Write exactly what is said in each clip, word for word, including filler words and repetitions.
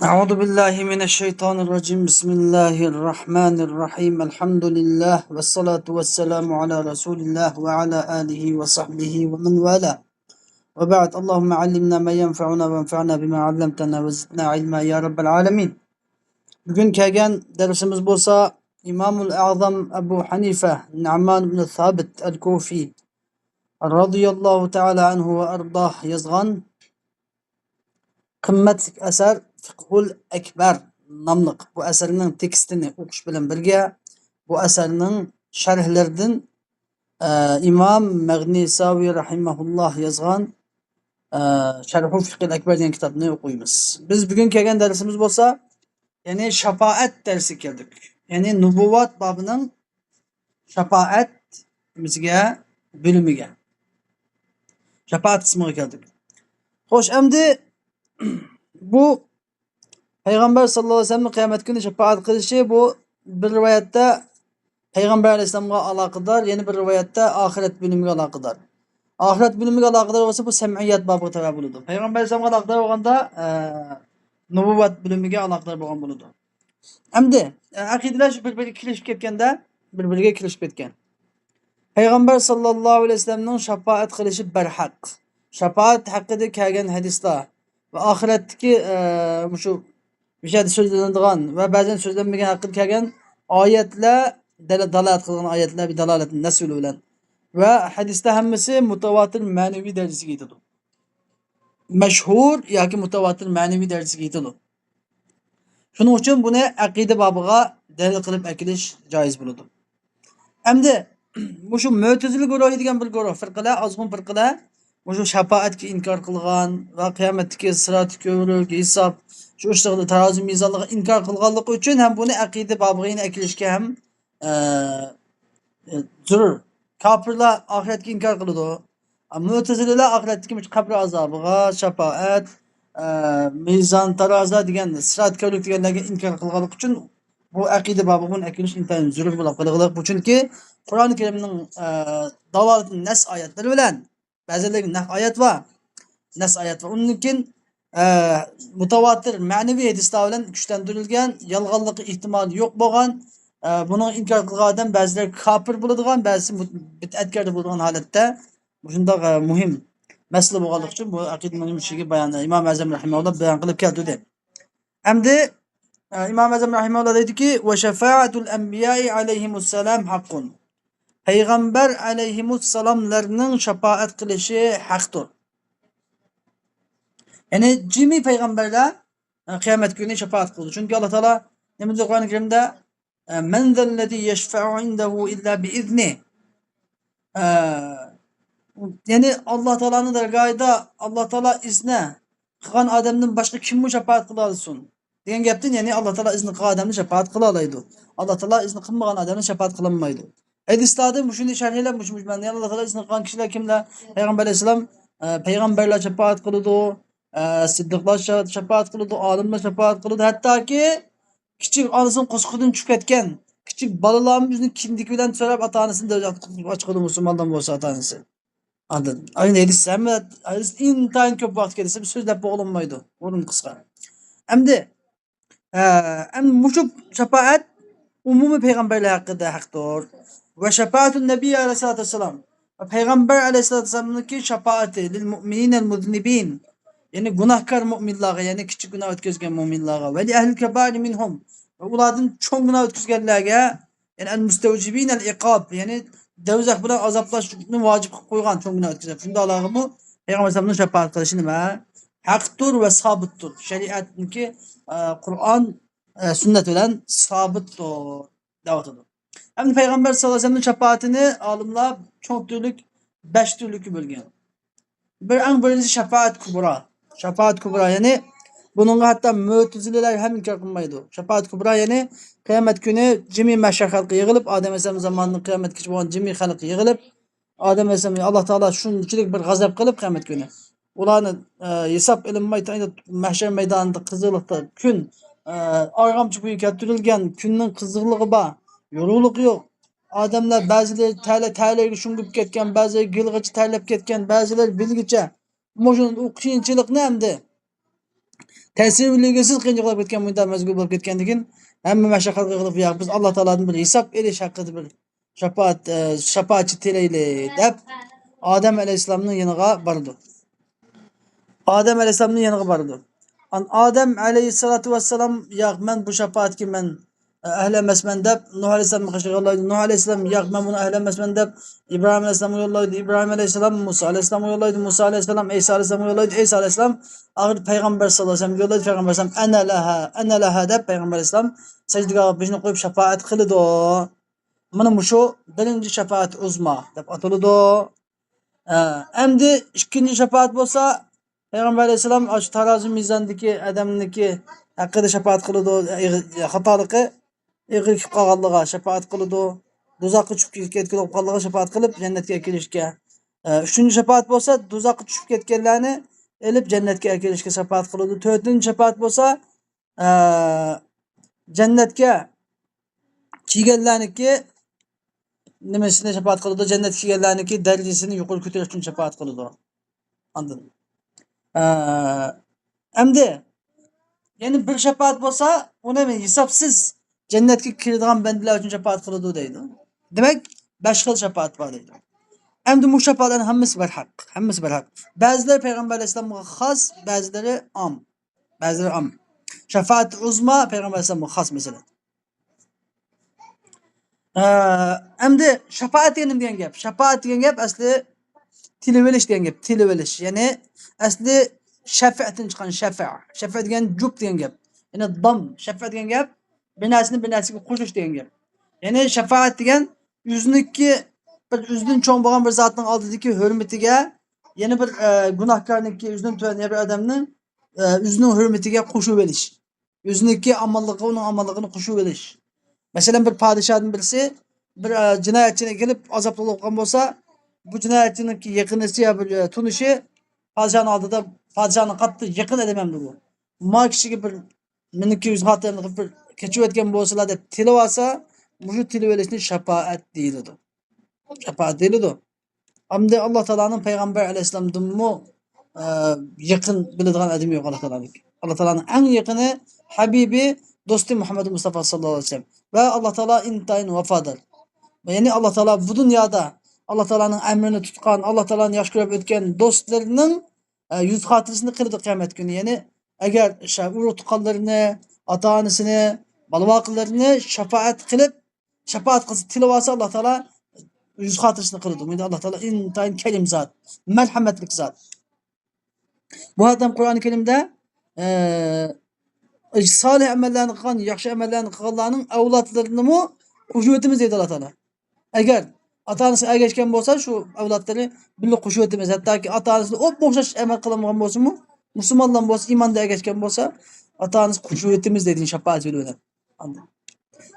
أعوذ بالله من الشيطان الرجيم. بسم الله الرحمن الرحيم. الحمد لله والصلاة والسلام على رسول الله وعلى آله وصحبه ومن والاه. وبعد. اللهم علمنا ما ينفعنا وانفعنا بما علمتنا وزدنا علما يا رب العالمين. بۈگۈن كەلگەن دەرسىمىز بولسا ئىمامۇل ئەزەم ئەبۇ ھەنىفە نۇئمان ئىبن سابىت ئەل كۇفى رەزىياللاھۇ تەئالا ئەنھۇ ۋە ئەرداھ يازغان قىممەتلىك ئەسەر فىقھۇل ئەكبەر ناملىق بۇ ئەسەرنىڭ تېكىستىنى ئوقۇش بىلەن بىرگە، بۇ ئەسەرنىڭ شەرھلىرىدىن، ئە، ئىمام مەغنىساۋى رەھىمەھۇللاھ يازغان، ئە، شەرھۇ فىقھىل ئەكبەر دېگەن كىتابنى ئوقۇيمىز. بىز بۈگۈن كەلگەن دەرسىمىز بولسا، يەنى شاپائەت دەرسىگە كەلدۇق. يەنى نۇبۇۋۋات بابىنىڭ شاپائەت نېمىسىگە، بۆلۈمىگە، شاپائەت قىسمىغا كەلدۇق. خوش، ئەمدى بۇ پەيغەمبەر ساللاللاھۇ ئەلەيھى ۋەسەللەمنىڭ قىيامەت كۈنى شاپائەت قىلىشى، بۇ بىر رىۋايەتتە پەيغەمبەر ئەلەيھىسسالامغا ئالاقىدار، يەنە بىر رىۋايەتتە ئاخىرەت بۆلۈمىگە ئالاقىدار. ئاخىرەت بۆلۈمىگە ئالاقىدار بولسا، بۇ سەمئىيەت بابىغا تەۋە بولىدۇ. پەيغەمبەر ئەلەيھىسسالامغا ئالاقىدار بولغاندا، ئە، نۇبۇۋۋەت بۆلۈمىگە ئالاقىدار بولغان بولىدۇ. ئەمدى، ئە، ئەقىدىلەر شۇ بىر-بىرىگە كېلىشىپ كەتكەندە، بىر-بىرىگە كېلىشىپ كەتكەن. پەيغەمبەر ساللاللاھۇ ئەلەيھى ۋەسەللەمنىڭ شاپائەت قىلىشى بەرھەق. شاپائەت ھەققىدە كەلگەن ھەدىسلەر ۋە ئاخىرەتتىكى، ئە، مۇشۇ، مۇشۇ يەردە سۆزلىنىدىغان ۋە بەزەن سۆزلەنمىگەن ھەققىدە كەلگەن ئايەتلەر، دەل-، دالالەت قىلغان ئايەتلەر، بىر دالالەتنى نەس بىلەن. ۋە ھەدىسلەر ھەممىسى مۇتەۋاتىر مەنىۋى دەرىجىسىگە يېتىدۇ. مەشھۇر ياكى مۇتەۋاتىر مەنىۋى دەرىجىسىگە يېتىدۇ. شۇنىڭ ئۈچۈن بۇنى ئەقىدە بابىغا دەلىل قىلىپ ئەكېلىش جايىز بولىدۇ. ئەمدى مۇشۇ مۆتىزىلە گۇرۇھى دېگەن بىر گۇرۇھ، فىرقىلەر، ئازغۇن فىرقىلەر مۇشۇ شاپائەتكە ئىنكار قىلغان ۋە قىيامەتتىكى سىراتى كۆۋرۈك، ھېساب، شۇ ئىشلاردا تارازۇ مىزانلىقىنى ئىنكار قىلغانلىقى ئۈچۈن ھەم بۇنى ئەقىدە بابىغا يەنە ئەكېلىشكە ھەم ئە، ئە، زۆرۈر. كاپىرلار ئاخىرەتكە ئىنكار قىلىدۇ. مۆتىزىلىلەر ئاخىرەتتىكى مۇشۇ قەبرە ئازابىغا، شاپائەت، ئە، مىزان، تارازا دېگەن، سىرات كۆۋرۈك دېگەنلەرگە ئىنكار قىلغانلىقى ئۈچۈن بۇ ئەقىدە بابىغا ئەكېلىش ئىنتايىن زۆرۈر بولۇپ قېلىدۇ. بۇ چۈنكى قۇرئان كەرىمنىڭ، ئە، دالالىتى نەس ئايەتلىرى بىلەن بەزىلەرگە نەق ئايەت بار. نەس ئايەت بار. ئۇندىن كېيىن، ئە، مۇتەۋاتىر مەنىۋى ھەدىسلەر بىلەن كۈچلەندۈرۈلگەن، يالغانلىقى ئېھتىمالى يوق بولغان، ئە، بۇنىڭ ئىنكار قىلغان ئادەم بەزىلەر كاپىر بولىدىغان، بەزىسى مۇت-، بىدئەتكار بولىدىغان ھالەتتە مۇشۇنداق، ئە، مۇھىم مەسىلە بولغانلىقى ئۈچۈن بۇ ئەقىدە مۇھىم ئىشىگە بايان، ئىمام ئەزەم رەھىمەھۇللا بايان قىلىپ كەلتۈردى. ئەمدى، ئە، ئىمام ئەزەم رەھىمەھۇللا دەيدىكى، «ۋە شەفائەتۇل ئەنبىيائى ئەلەيھىمۇسسالام ھەققۇن.» پەيغەمبەر ئەلەيھىمۇسسالاملارنىڭ شاپائەت قىلىشى ھەقتۇر. يەنى جىمى پەيغەمبەرلەر، ئە، قىيامەت كۈنى شاپائەت قىلىدۇ. چۈنكى ئاللا تائالا نېمە دېدى قۇرئان كەرىمدە؟ ئە، «مەن زەللەزى يەشفەئۇ ئىندەھۇ ئىللا بىئىزنىھ.» ئە، يەنى ئاللا تائالانىڭ دەرگاھىدا ئاللا تائالا ئىزنى قىلغان ئادەمدىن باشقا كىممۇ شاپائەت قىلالىسۇن؟ دېگەن گەپتىن، يەنى ئاللا تائالا ئىزنى قىلغان ئادەمنى شاپائەت قىلالايدۇ. ئاللا تائالا ئىزنى قىلمىغان ئادەمنى شاپائەت قىلالمايدۇ. ھەدىسلەردە مۇشۇنى شەرھلەپ، مۇشۇ، مۇشۇ مەنىنى ئاللا تائالا ئىزنى قىلغان كىشىلەر كىملەر؟ پەيغەمبەر ئەلەيھىسسالام، ئە، پەيغەمبەرلەر شاپائەت قىلىدۇ، ئە، سىددىقلار شا-، شاپائەت قىلىدۇ، ئالىملار شاپائەت قىلىدۇ، ھەتتاكى كىچىك ئانىسىنىڭ قورسىقىدىن چۈشۈپ كەتكەن كىچىك بالىلارمۇ ئۆزىنىڭ كىندىكى بىلەن سۆرەپ، ئاتا-ئانىسىنى دوزاخقا ئاچىقىدۇ، مۇسۇلماندىن بولسا ئاتا-ئانىسى. ئاندىن، ئاينى ھەدىس، ھەممە ھەدىس ئىنتايىن كۆپ ۋاقىت كېتىشى، سۆزلەپ بولۇنمايدۇ. ئورۇن قىسقا. ئەمدى، ئە، ئەمدى مۇشۇ شاپائەت ئومۇمىي پەيغەمبەرلەر ھەققىدە ھەقتۇر. ۋە شاپائەتۇن نەبىي ئەلەيھىسسالاتۇ ۋەسسالام. ۋە پەيغەمبەر ئەلەيھىسسالاتۇ ۋەسسالامنىڭكى شاپائىتى لىل مۇئمىنىنەل مۇزنىبىن. يەنى گۇناھكار مۇئمىنلارغا، يەنى كىچىك گۇناھ ئۆتكۈزگەن مۇئمىنلارغا. ۋە لىئەھلىل كەبائىر مىنھۇم. ۋە ئۇلاردىن چوڭ گۇناھ ئۆتكۈزگەنلەرگە، يەنى ئەل مۇستەۋجىبىنەل ئىقاب، يەنى دوزاخ بىلەن ئازابلاشنى ۋاجىپ قىلىپ قويغان چوڭ گۇناھ ئۆتكۈزگەن. شۇنداقلارغىمۇ پەيغەمبەر ئەلەيھىسسالامنىڭ شاپائەت قىلىشى نېمە؟ ھەقتۇر ۋە سابىتتۇر. شەرىئەتنىڭكى، ئە، قۇرئان، ئە، سۈننەت بىلەن سابىتتۇر دەۋاتىدۇ. ئەمدى پەيغەمبەر ساللاللاھۇ ئەلەيھى ۋەسەللەمنىڭ شاپائىتىنى ئالىملار چوڭ تۈرلۈك، بەش تۈرلۈككە بۆلگەن. بىر، ئەڭ بىرىنچى شاپائەت كۇبرا. شاپائەت كۇبرا، يەنى بۇنىڭغا ھەتتا مۆتىزىلىلەر ھەم ئىنكار قىلمايدۇ. شاپائەت كۇبرا، يەنى قىيامەت كۈنى جىمى مەھشەر خەلقى يىغىلىپ، ئادەم ئەلەيھىسسالام زامانىدىن قىيامەتكىچە بولغان جىمى خەلق يىغىلىپ، ئادەم ئەلەيھىسسالام، ئاللا تائالا شۇنچىلىك بىر غەزەپ قىلىپ قىيامەت كۈنى، ئۇلارنى، ئە، ھېساب ئېلىنماي، مەھشەر مەيدانىدا قىزىقلىقتا كۈن، ئە، ئارغامچا بويى كەلتۈرۈلگەن، كۈننىڭ قىزىقلىقى بار، يورۇقلۇقى يوق. ئادەملەر بەزىلىرى تەلە-، تەرلەرگە شۇڭغۇپ كەتكەن، بەزىلىرى گىلغىچە تەرلەپ كەتكەن، بەزىلىرى بىلگىچە. مۇشۇ ئۇ قىيىنچىلىقنى ئەمدى تەسىرلىگۈسىز قىيىنچىلىقلاپ كەتكەن مۇنداق مەزگىل بولۇپ كەتكەندىن كېيىن، ھەممە مەشەققەتكە يىغىلىپ، يا بىز ئاللا تائالادىن بىر ھېساب ئېلىش ھەققىدە بىر شاپائەت، ئە، شاپائەتچى تىلەيلى دەپ، ئادەم ئەلەيھىسسالامنىڭ يېنىغا بارىدۇ. ئادەم ئەلەيھىسسالامنىڭ يېنىغا بارىدۇ. ئان-، ئادەم ئەلەيھىسسالاتۇ ۋەسسالام، ياق، مەن بۇ شاپائەتكە مەن، ئە، ئەھلى ئەمەسمەن دەپ، نۇھ ئەلەيھىسسالامغا يوللايدۇ. نۇھ ئەلەيھىسسالام، ياق، مەن بۇنىڭ ئەھلى ئەمەسمەن دەپ، ئىبراھىم ئەلەيھىسسالامغا يوللايدۇ. ئىبراھىم ئەلەيھىسسالام مۇسا ئەلەيھىسسالامغا يوللايدۇ. مۇسا ئەلەيھىسسالام ئەيسا ئەلەيھىسسالامغا يوللايدۇ. ئەيسا ئەلەيھىسسالام ئاخىرى پەيغەمبەر ساللاللاھۇ ئەلەيھى ۋەسەللەمگە يوللايدۇ. پەيغەمبەر ئەلەيھىسسالام، ئەنە لەھا، ئەنە لەھا دەپ پەيغەمبەر ئەلەيھىسسالام سەجدىگاھقا بېشىنى قويۇپ شاپائەت قىلىدۇ. مانا مۇشۇ بىرىنچى شاپائەت ئۇزما دەپ ئاتىلىدۇ. ئە، ئەمدى ئىككىنچى شاپائەت بولسا، پەيغەمبەر ئەلەيھىسسالام ئاشۇ تارازۇ مىزاندىكى ئادەمنىڭكى ھەققىدە شاپائەت قىلىدۇ، ئېغىر، خاتالىقى ئېغىر كېلىپ قالغانلىقىغا شاپائەت قىلىدۇ. دوزاخقا چۈشۈپ كەتكەن بولۇپ قالغانلىقىغا شاپائەت قىلىپ، جەننەتكە ئەكىرىشكە. ئە، ئۈچىنچى شاپائەت بولسا، دوزاخقا چۈشۈپ كەتكەنلەرنى ئېلىپ، جەننەتكە ئەكىرىشكە شاپائەت قىلىدۇ. تۆتىنچى شاپائەت بولسا، ئە، جەننەتكە كىرگەنلەرنىڭكى نېمىسىنى شاپائەت قىلىدۇ؟ جەننەتكە كىرگەنلەرنىڭكى دەرىجىسىنى يۇقىرى كۆتۈرۈش ئۈچۈن شاپائەت قىلىدۇ. ئاندىن، ئە، ئەمدى يەنە بىر شاپائەت بولسا، ئۇنى ھېسابسىز جەننەتكە كىرىدىغان بەندىلەر ئۈچۈن شاپائەت قىلىدۇ دەيدۇ. دېمەك، بەش خىل شاپائەت بار دەيدۇ. ئەمدى بۇ شاپائەتلەرنىڭ ھەممىسى بەرھەق، ھەممىسى بەرھەق. بەزىلىرى پەيغەمبەر ئەلەيھىسسالامغا خاس، بەزىلىرى ئام، بەزىلىرى ئام. شاپائەت ئۇزما پەيغەمبەر ئەلەيھىسسالامغا خاس مەسىلە. ئە، ئەمدى شاپائەت دېگەن نېمە دېگەن گەپ؟ شاپائەت دېگەن گەپ ئەسلى تىلىۋېلىش دېگەن گەپ، تىلىۋېلىش. يەنى ئەسلى شەفەتتىن چىققان شەفە. شەفە دېگەن جۈپ دېگەن گەپ. يەنى دام، شەفە دېگەن گەپ بىر نەرسىنى بىر نەرسىگە قوشۇش دېگەن گەپ. يەنى شاپائەت دېگەن ئۆزىنىڭكى بىر ئۆزىدىن چوڭ بولغان بىر زاتنىڭ ئالدىدىكى ھۆرمىتىگە، يەنە بىر، ئە، گۇناھكارنىڭكى ئۆزىدىن تۆۋەن يەنە بىر ئادەمنىڭ، ئە، ئۆزىنىڭ ھۆرمىتىگە قوشۇۋېلىش. ئۆزىنىڭكى ئامانلىقىغا ئۇنىڭ ئامانلىقىنى قوشۇۋېلىش. مەسىلەن، بىر پادىشادىن بىرسى بىر، ئە، جىنايەتچىنى كېلىپ ئازابلىق بولغان بولسا، بۇ جىنايەتچىنىڭكى يېقىنچىسى يا بىر، ئە، تونۇشى پادىشانىڭ ئالدىدا، پادىشانىڭ قاتتىق يېقىن ئادىمى ئەمدى بۇ. ما كىشىگە بىر مېنىڭكى يۈز خاتىرەمنى بىر كەچۈرۈۋەتكەن بولسىلا دەپ تىلىۋالسا، مۇشۇ تىلىۋېلىشنى شاپائەت دېيىلىدۇ. شاپائەت دېيىلىدۇ. ئەمدى ئاللا تائالانىڭ پەيغەمبەر ئەلەيھىسسالامدىنمۇ، ئە، يېقىن بىلىدىغان ئادىمى يوق ئاللا تائالانىڭ. ئاللا تائالانىڭ ئەڭ يېقىنى ھەبىبى، دوستى مۇھەممەد مۇستافا ساللاللاھۇ ئەلەيھى ۋەسەللەم. ۋە ئاللا تائالا ئىنتايىن ۋاپادار. يەنى ئاللا تائالا بۇ دۇنيادا ئاللا تائالانىڭ ئەمرىنى تۇتقان، ئاللا تائالانى ياخشى كۆرۈپ ئۆتكەن دوستلىرىنىڭ، ئە، يۈز خاتىرىسىنى قىلىدۇ قىيامەت كۈنى. يەنى ئەگەر شۇ ئۇرۇق تۇغقانلىرىنى، ئاتا-ئانىسىنى، بالا-ۋاقىلىرىنى شاپائەت قىلىپ، شاپائەت قىلسا، تىلىۋالسا، ئاللا تائالا يۈز خاتىرىسىنى قىلىدۇ. بۇ يەردە ئاللا تائالا ئىنتايىن كەرىم زات، مەرھەمەتلىك زات. بۇ ئادەم قۇرئان كەرىمدە، ئە، سالىھ ئەمەللەرنى قىلغان، ياخشى ئەمەللەرنى قىلغانلارنىڭ ئەۋلادلىرىنىمۇ قوشۇۋېتىمىز دەيدۇ ئاللا تائالا. ئەگەر ئاتا-ئانىسىغا ئەگەشكەن بولسا، شۇ ئەۋلادلىرى بىللە قوشۇۋېتىمىز. ھەتتاكى ئاتا-ئانىسى ئوپمۇ ئوخشاش ئەمەل قىلمىغان بولسىمۇ، مۇسۇلمانلار بولسا، ئىماندا ئەگەشكەن بولسا، ئاتا-ئانىسى قوشۇۋېتىمىز دەيدۇ شاپائەت يولى بىلەن. ئاندىن.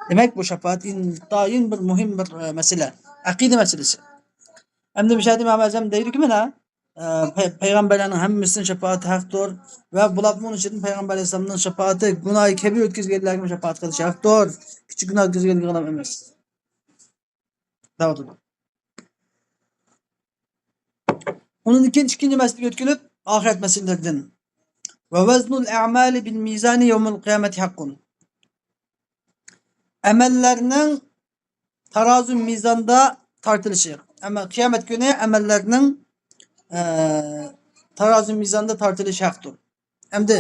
دېمەك، بۇ شاپائەت ئىنتايىن بىر مۇھىم بىر، ئە، مەسىلە. ئەقىدە مەسىلىسى. ئەمدى مۇشۇ يەردە ئىمام ئەزەم دەيدۇكى، مانا، ئە، پەي-، پەيغەمبەرلەرنىڭ ھەممىسىنىڭ شاپائىتى ھەقتۇر ۋە بۇلارمۇ ئۇنىڭ ئىچىدىن پەيغەمبەر ئەلەيھىسسالامنىڭ شاپائىتى گۇناھى كەبىرە ئۆتكۈزگەنلەرگىمۇ شاپائەت قىلىشى ھەقتۇر. كىچىك گۇناھ ئۆتكۈزگەنلەرگە ئەمەس. دەۋاتىدۇ. ئۇنىڭدىن كېيىن ئىككىنچى مەسىلىگە ئۆتكىلىپ، ئاخىرەت مەسىلىلىرىدىن. ۋە ۋەزنۇل ئەمالى بىل مىزانى يەۋمىل قىيامەتى ھەققۇن. ئەمەللەرنىڭ تارازۇ مىزاندا تارتىلىشى. ئەمما قىيامەت كۈنى ئەمەللەرنىڭ، ئە، تارازۇ مىزاندا تارتىلىشى ھەقتۇر. ئەمدى،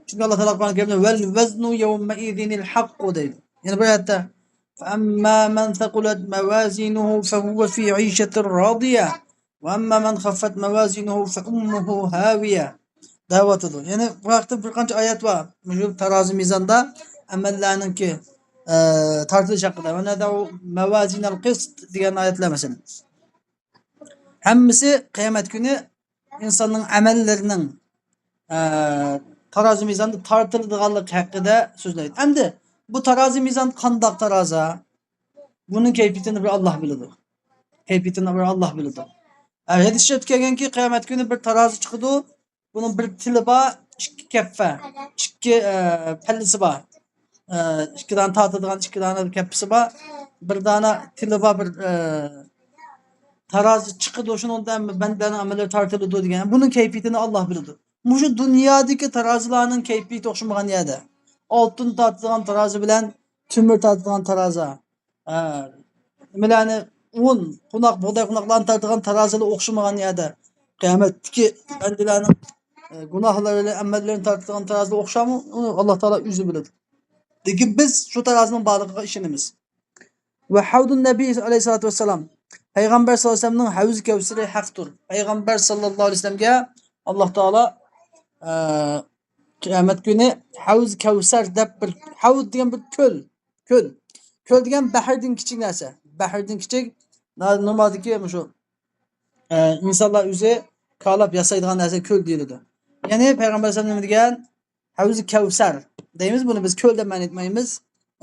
چۈنكى ئاللا تائالا قۇرئان كەرىمدە، «ۋەل ۋەزنۇ يەۋمەئىزىنىل ھەققۇ» دەيدۇ. يەنە بىر ئايەتتە، «فەئەمما مەن سەقۇلەت مەۋازىنۇھۇ فەھۇۋە فى ئىشەتىر رازىيە، ۋەئەمما مەن خەففەت مەۋازىنۇھۇ فەئۇممۇھۇ ھاۋىيە» دەۋاتىدۇ. يەنى بۇ ھەقتە بىر قانچە ئايەت بار. مۇشۇ تارازى مىزاندا ئەمەللەرنىڭكى، ئە، تارتىلىش ھەققىدە. «ۋە نەزەئۇ مەۋازىنەل قىست» دېگەن ئايەتلەر مەسىلەن. ھەممىسى قىيامەت كۈنى ئىنساننىڭ ئەمەللىرىنىڭ، ئە، تارازى مىزاندا تارتىلىدىغانلىقى ھەققىدە سۆزلەيدۇ. ئەمدى بۇ تارازى مىزان قانداق تارازا؟ بۇنىڭ كەيپىيىتىنى بىر ئاللا بىلىدۇ. كەيپىيىتىنى بىر ئاللا بىلىدۇ. ئە، ھەدىس شېرىپتە كەلگەنكى، قىيامەت كۈنى بىر تارازا چىقىدۇ. بۇنىڭ بىر تىلى بار، ئىككى كەپپە، ئىككى، ئە، پەللىسى بار. ئە، ئىككى دانە تارتىدىغان ئىككى دانە كەپپىسى بار. بىر دانە تىلى بار، بىر، ئە، تارازا چىقىدۇ، شۇنىڭدا بەندىلەرنىڭ ئەمەللىرى تارتىلىدۇ دېگەن. بۇنىڭ كەيپىيىتىنى ئاللا بىلىدۇ. مۇشۇ دۇنيادىكى تارازىلارنىڭ كەيپىياتى ئوخشىمىغان يەردە. ئالتۇن تارتىدىغان تارازى بىلەن تۆمۈر تارتىدىغان تارازا. ھە، نېمىلەرنى، ئۇن، قوناق، بۇغداي قوناقلارنى تارتىدىغان تارازىلار ئوخشىمىغان يەردە. قىيامەتتىكى بەندىلەرنىڭ، ئە، گۇناھلىرى، ئەمەللىرىنى تارتىدىغان تارازىلار ئوخشارمۇ؟ ئۇنى ئاللا تائالا ئۆزى بىلىدۇ. لېكىن بىز شۇ تارازىنىڭ بارلىقىغا ئىشىنىمىز. ۋە ھەۋدۇن نەبىي ئەلەيھىسسالاتۇ ۋەسسالام، پەيغەمبەر ساللاللاھۇ ئەلەيھى ۋەسەللەمنىڭ ھەۋزى كەۋسىرى ھەقتۇر. پەيغەمبەر ساللاللاھۇ ئەلەيھى ۋەسەللەمگە ئاللا تائالا، ئە، قىيامەت كۈنى ھەۋز كەۋسەر دەپ بىر، ھەۋز دېگەن بىر كۆل، كۆل. كۆل دېگەن بەھردىن كىچىك نەرسە. بەھردىن كىچىك، نورمالدىكى مۇشۇ، ئە، ئىنسانلار ئۆزى كارلاپ ياسايدىغان نەرسە كۆل دېيىلىدۇ. يەنى پەيغەمبەر ئەلەيھىسسالام نېمە دېگەن؟ ھەۋزى كەۋسەر دەيمىز بۇنى بىز، كۆل دەپ مەنە ئېيتمايمىز.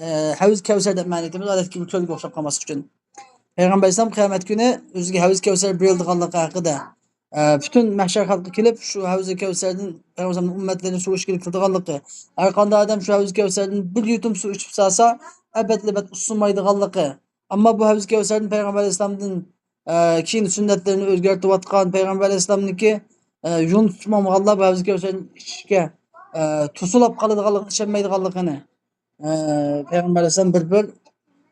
ئە، ھەۋزى كەۋسەر دەپ مەنە ئېيتىمىز، ئادەتتىكى بىر كۆلگە ئوخشاپ قالماسلىق ئۈچۈن. پەيغەمبەر ئەلەيھىسسالام قىيامەت كۈنى ئۆزىگە ھەۋزى كەۋسەر بېرىلىدىغانلىقى ھەققىدە، ئە، پۈتۈن مەھشەر خەلقى كېلىپ، شۇ ھەۋزى كەۋسەردىن پەيغەمبەر ئەلەيھىسسالامنىڭ ئۈممەتلىرى سۇ ئىچكىلى كېلىدىغانلىقى، ھەر قانداق ئادەم شۇ ھەۋزى كەۋسەردىن بىر يۇتۇم سۇ ئىچىپ سالسا، ئەبەدلىبەد ئۇسسىمايدىغانلىقى، ئەمما بۇ ھەۋزى كەۋسەردىن پەيغەمبەر ئەلەيھىسسالامدىن، ئە، كېيىن سۈننەتلىرىنى ئۆزگەرتىۋاتقان، پەيغەمبەر ئەلەيھىسسالامنىڭكى، ئە، يۇيۇنۇپ تۇتمىغانلار بۇ ھەۋزى كەۋسەردىن ئىچىشكە، ئە، توسۇلۇپ قالىدىغانلىقىنى، ئىچەلمەيدىغانلىقىنى، ئە، پەيغەمبەر ئەلەيھىسسالام بىر، بىر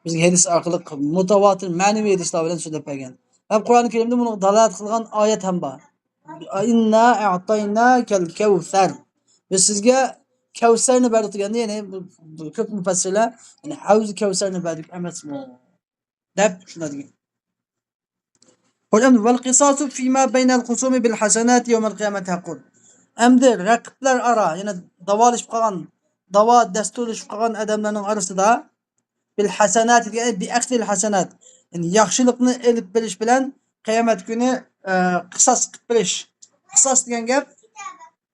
بىزگە ھەدىس ئارقىلىق مۇتەۋاتىر مەنىۋى ھەدىسلەر بىلەن سۆزلەپ بەرگەن. ھەم قۇرئان كەرىمدە بۇنىڭغا دالالەت قىلغان ئايەت ھەم بار. ئىننا ئەئتەيناكەل كەۋسەر. بىز سىزگە كەۋسەرنى بەردۇق دېگەندە، يەنى بۇ، بۇ كۆپ مۇپەسسىرلەر، يەنى ھەۋزى كەۋسەرنى بەردۇق ئەمەسمۇ دەپ شۇنداق دېگەن. خوش، ئەمدى ۋەل قىساسۇ فىما بەينەل خۇسۇمى بىل ھەسەناتى يەۋمەل قىيامەتى ھەققۇن. ئەمدى رەقىبلەر ئارا، يەنى داۋالىشىپ قالغان، داۋا دەستۇرلىشىپ قالغان ئادەملەرنىڭ ئارىسىدا بىل ھەسەناتى دېگەن، بى ئەخزىل ھەسەنات، يەنى ياخشىلىقنى ئېلىپ بېرىش بىلەن قىيامەت كۈنى، ئە، قىساس قىلىپ بېرىش. قىساس دېگەن گەپ،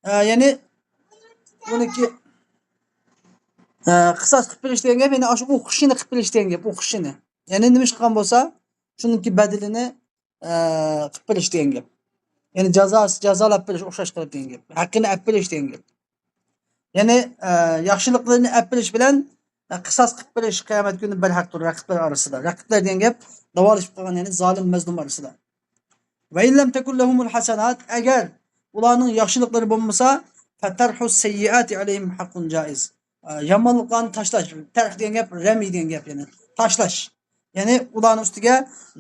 ئە، يەنى بۇنىڭكى، ئە، قىساس قىلىپ بېرىش دېگەن گەپ، يەنى ئاشۇ ئوخشىشىنى قىلىپ بېرىش دېگەن گەپ، ئوخشىشىنى. يەنى نېمە ئىش قىلغان بولسا، شۇنىڭكى بەدىلىنى، ئە، قىلىپ بېرىش دېگەن گەپ. يەنى جازا، جازالاپ بېرىش، ئوخشاش قىلىپ دېگەن گەپ. ھەققىنى ئەپ بېرىش دېگەن گەپ. يەنى، ئە، ياخشىلىقلىرىنى ئەپ بېرىش بىلەن، ئە، قىساس قىلىپ بېرىش قىيامەت كۈنى بىر ھەقتۇر رەقىبلەر ئارىسىدا. رەقىبلەر دېگەن گەپ داۋالىشىپ قالغان، يەنى زالىم، مەزلۇم ئارىسىدا. ۋە ئىن لەم تەكۇن لەھۇمۇل ھەسەنات، ئەگەر ئۇلارنىڭ ياخشىلىقلىرى بولمىسا، فەتەرھۇ سەييىئاتى ئەلەيھىم ھەققۇن جائىز. ئە، يامانلىقلارنى تاشلاش، تەرھ دېگەن گەپ، رەمي دېگەن گەپ، يەنى تاشلاش. يەنى ئۇلارنىڭ ئۈستىگە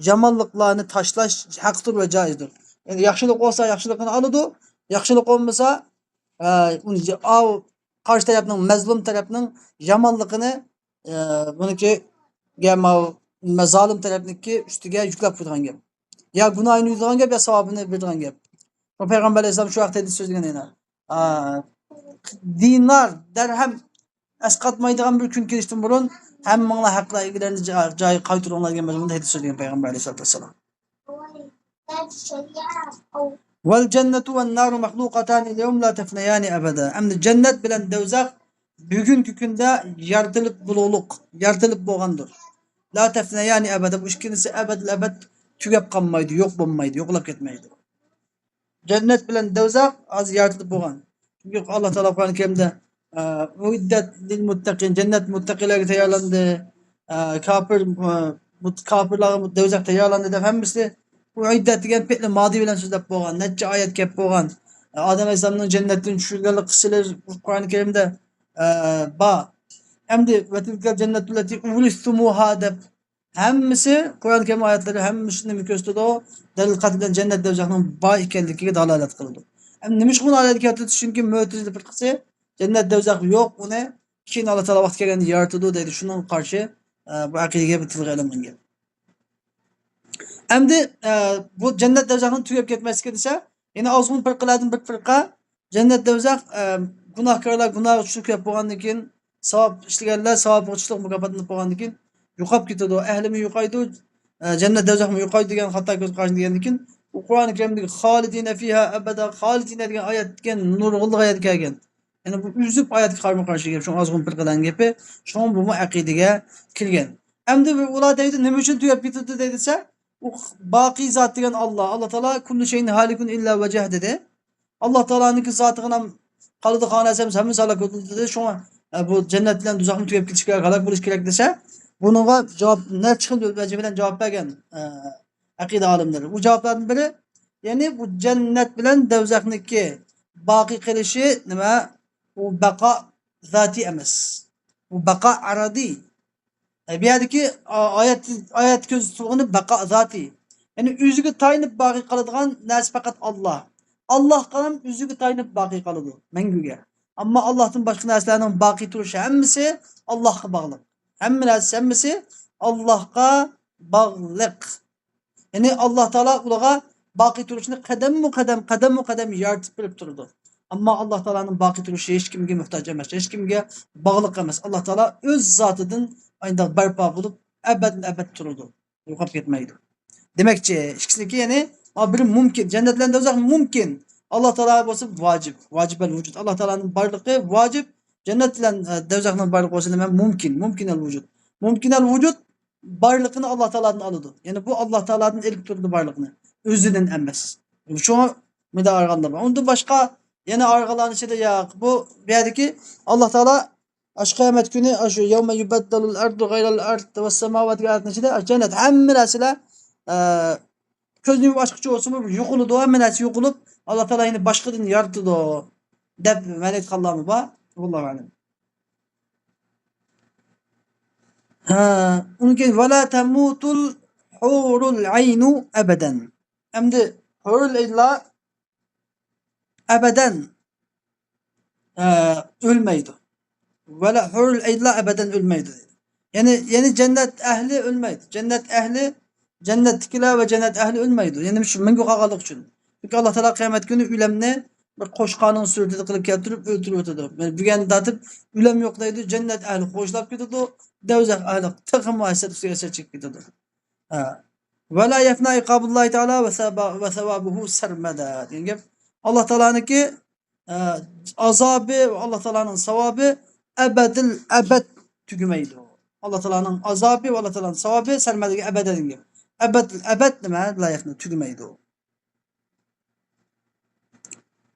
يامانلىقلارنى تاشلاش ھەقتۇر ۋە جائىزدۇر. يەنى ياخشىلىق بولسا ياخشىلىقىنى ئالىدۇ، ياخشىلىق بولمىسا، ئە، ئۇنى جا-، ئاۋۇ قارشى تەرەپنىڭ، مەزلۇم تەرەپنىڭ يامانلىقىنى، ئە، بۇنىڭكى، يا ماۋۇ، زالىم تەرەپنىڭكى ئۈستىگە يۈكلەپ قويىدىغان گەپ. يا گۇناھىنى يۇيىدىغان گەپ، يا ساۋابىنى بېرىدىغان گەپ. شۇڭا پەيغەمبەر ئەلەيھىسسالام شۇ ھەقتە ھەدىس سۆزلىگەن يەنە. ئا، دىنار، دەرھەم ئەسقاتمايدىغان بىر كۈن كېلىشتىن بۇرۇن، ھەممىڭلار ھەقلەر ئىگىلىرىنى جا-، جايىغا قايتۇرۇڭلار دېگەن مەزمۇندا ھەدىس سۆزلىگەن پەيغەمبەر ئەلەيھىسسالاتۇ ۋەسسالام. ۋەل جەننەتۇ ۋەن نارۇ مەخلۇقاتانى لەھۇم لا تەفنەيانى ئەبەدە. ئەمدى جەننەت بىلەن دوزاخ بۈگۈنكى كۈندە يارىتىلىپ بولۇقلۇق، يارىتىلىپ بولغاندۇر. لا تەفنەيانى ئەبەدە، بۇ ئىككىلىسى ئەبەدىل ئەبەد تۈگەپ قالمايدۇ، يوق بولمايدۇ، يوقلاپ كەتمەيدۇ. جەننەت بىلەن دوزاخ ھازىر يارىتىلىپ بولغان. چۈنكى ئاللا تائالا قۇرئان كەرىمدە، ئە، ئۇئىددەت لىل مۇتتەقىن، جەننەت مۇتتەقىلەرگە تەييارلاندى، ئە، كاپىر، ئە، مۇت-، كاپىرلارغا دوزاخ تەييارلاندى دەپ ھەممىسى ئۇئىددەت دېگەن پېئلى مادى بىلەن سۆزلەپ بولغان، نەچچە ئايەت كەپ بولغان. ئادەم ئەلەيھىسسالامنىڭ جەننەتتىن چۈشۈرگەنلىك قىسسىلىرى قۇرئان كەرىمدە، ئە، بار. ئەمدى ۋە تىلكەل جەننەتۇ لەتى ئۇرىستۇمۇھا دەپ ھەممىسى، قۇرئان كەرىم ئايەتلىرى ھەممىسى نېمە كۆرسىتىدۇ؟ دەلىل قەتئىي بىلەن جەننەت، دوزاخنىڭ بار ئىكەنلىكىگە دالالەت قىلىدۇ. ئەمدى نېمىشقا بۇنى ئالاھىدە كەلتۈردى؟ چۈنكى مۆتىزىلە پىرقىسى جەننەت، دوزاخ يوق، ئۇنى كېيىن ئاللا تائالا ۋاقتى كەلگەندە يارىتىدۇ دەيدۇ. شۇنىڭغا قارشى، ئە، بۇ ئەقىدىگە بىر تىلغا ئېلىنغان گەپ. ئەمدى، ئە، بۇ جەننەت، دوزاخنىڭ تۈگەپ كەتمەسلىكى دېسە، يەنە ئازغۇن پىرقىلەردىن بىر پىرقە جەننەت، دوزاخ، ئە، گۇناھكارلار گۇناھىغا چۈشۈپ كەپ بولغاندىن كېيىن، ساۋاب ئىشلىگەنلەر ساۋابىغا چىقلىق مۇكاپاتلىنىپ بولغاندىن كېيىن يوقاپ كېتىدۇ. ئەھلىمۇ يوقايدۇ، ئە، جەننەت، دوزاخمۇ يوقايدۇ دېگەن خاتا كۆز قاراشنى دېگەندىن كېيىن، ئۇ قۇرئان كەرىمدىكى خالىدىنە فىھا ئەبەدا، خالىدىنە دېگەن ئايەت دېگەن نۇرغۇنلىغان ئايەت كەلگەن. يەنى بۇ ئۈزۈپ ئايەتكە قارىمۇ قارشى گەپ، شۇڭا ئازغۇن پىرقىلەرنىڭ گېپى، شۇڭا بۇمۇ ئەقىدىگە كىرگەن. ئەمدى بۇ، ئۇلار دەيدۇ، نېمە ئۈچۈن تۈگەپ كېتىدۇ دەيدىسە، ئۇ باقىي زات دېگەن ئاللا، ئاللا تائالا كۇللۇ شەيئىن ھالىكۇن ئىللا ۋەجھە دېدى. ئاللا تائالانىڭكى زاتىغىنام قالىدۇ، قالغان نەرسىمىز ھەممىسى ھالاك بولىدۇ دېدى. شۇڭا، ئە، بۇ جەننەت بىلەن دوزاخمۇ تۈگەپ كېتىش كېرەك، ھالاك بولۇش كېرەك دېسە، بۇنىڭغا جاۋاب نەچچە خىل ۋەجە بىلەن جاۋاب بەرگەن، ئە، ئەقىدە ئالىملىرى. بۇ جاۋابلاردىن بىرى، يەنى بۇ جەننەت بىلەن دوزاخنىڭكى باقىي قېلىشى نېمە؟ ئۇ بەقا زاتىي ئەمەس. ئۇ بەقا ئەرەزىي. ئە، بۇ يەردىكى ئا-، ئايەت، ئايەت كۆزىتىلغىنى بەقا زاتىي. يەنى ئۆزىگە تايىنىپ باقىي قالىدىغان نەرسە پەقەت ئاللا. ئاللاھقا ئۆزىگە تايىنىپ باقىي قالىدۇ مەڭگۈگە. ئەمما ئاللاھتىن باشقا نەرسىلەرنىڭ باقىي تۇرۇشى ھەممىسى ئاللاھقا باغلىق. ھەممە نەرسە ھەممىسى ئاللاھقا باغلىق. يەنى ئاللا تائالا ئۇلارغا باقىي تۇرۇشنى قەدەممۇ قەدەم، قەدەممۇ قەدەم يارىتىپ بېرىپ تۇرىدۇ. ئەمما ئاللا تائالانىڭ باقىي تۇرۇشى ھېچكىمگە موھتاج ئەمەس، ھېچكىمگە باغلىق ئەمەس. ئاللا تائالا ئۆز زاتىدىن ئاينداق بەرپا بولۇپ، ئەبەددىن ئەبەد تۇرىدۇ، يوقاپ كەتمەيدۇ. دېمەكچى، ئىككىسىنىكى، يەنى، ئا، بىرى مۇمكىن، جەننەت بىلەن دوزاخ مۇمكىن. ئاللا تائالا بولسا ۋاجىب، ۋاجىبەل ۋۇجۇد. ئاللا تائالانىڭ بارلىقى ۋاجىب، جەننەت بىلەن، ئە، دوزاخنىڭ بارلىقى بولسا نېمە؟ مۇمكىن، مۇمكىنەل ۋۇجۇد. مۇمكىنەل ۋۇجۇد بارلىقىنى ئاللا تائالادىن ئالىدۇ. يەنى بۇ ئاللا تائالادىن ئېلىپ تۇرىدۇ بارلىقنى. ئۆزىدىن ئەمەس. شۇڭا مۇنداق ئايرىغاندا بار. ئۇندىن باشقا يەنە ئايرىغانلارنىڭ ئىچىدە ياق. بۇ، بۇ يەردىكى ئاللا تائالا ئاشۇ قىيامەت كۈنى، ئاشۇ يەۋمە يۇبەددەلۇل ئەرزۇ غەيرەل ئەرز ۋەسسەماۋات دېگەن ئايەتنىڭ ئىچىدە جەننەت ھەممە نەرسىلەر، ئە، كۆزنى يۇمۇپ ئاچقۇچە بولسىمۇ يوقىلىدۇ، ھەممە نەرسە يوقىلىپ، ئاللا تائالا يەنە باشقىدىن يارىتىدۇ دەپ مەنە ئېيتقانلارمۇ بار. ۋاللاھۇ ئەلەم. ھە، ئۇنىڭ كېيىن، ۋەلا تەمۇتۇل ھۇرۇل ئەينۇ ئەبەدەن. ئەمدى ھۇرۇل ئەينلار ئەبەدەن، ئە، ئۆلمەيدۇ. ۋەلا ھۇرۇل ئەينلار ئەبەدەن ئۆلمەيدۇ. يەنى، يەنى جەننەت ئەھلى ئۆلمەيدۇ. جەننەت ئەھلى، جەننەتتىكىلەر ۋە جەننەت ئەھلى ئۆلمەيدۇ. يەنى شۇ مەڭگۈ قالغانلىقى ئۈچۈن. چۈنكى ئاللا تائالا قىيامەت كۈنى ئۆلەمنى بىر قوچقارنىڭ سۈرىتىدە قىلىپ كەلتۈرۈپ ئۆلتۈرۈۋېتىدۇ. يەنى بۈگۈن تارتىپ ئۆلەم يوق دەيدۇ، جەننەت ئەھلى خوشلاپ كېتىدۇ، دوزاخ ئەھلى تېخىمۇ ھەسرەت ئۈستىگە ھەسرەت چېكىپ كېتىدۇ. ھە. ۋەلا يەفنا ئىقابۇللاھى تائالا ۋە سەۋا-، ۋە سەۋابۇھۇ سەرمەدا دېگەن گەپ. ئاللا تائالانىڭكى، ئە، ئازابى ۋە ئاللا تائالانىڭ ساۋابى ئەبەدىل ئەبەد تۈگىمەيدۇ. ئاللا تائالانىڭ ئازابى ۋە ئاللا تائالانىڭ ساۋابى سەرمەدىگە ئەبەدەن دېگەن گەپ. ئەبەدىل ئەبەد نېمە؟ لا يەفنا، تۈگىمەيدۇ.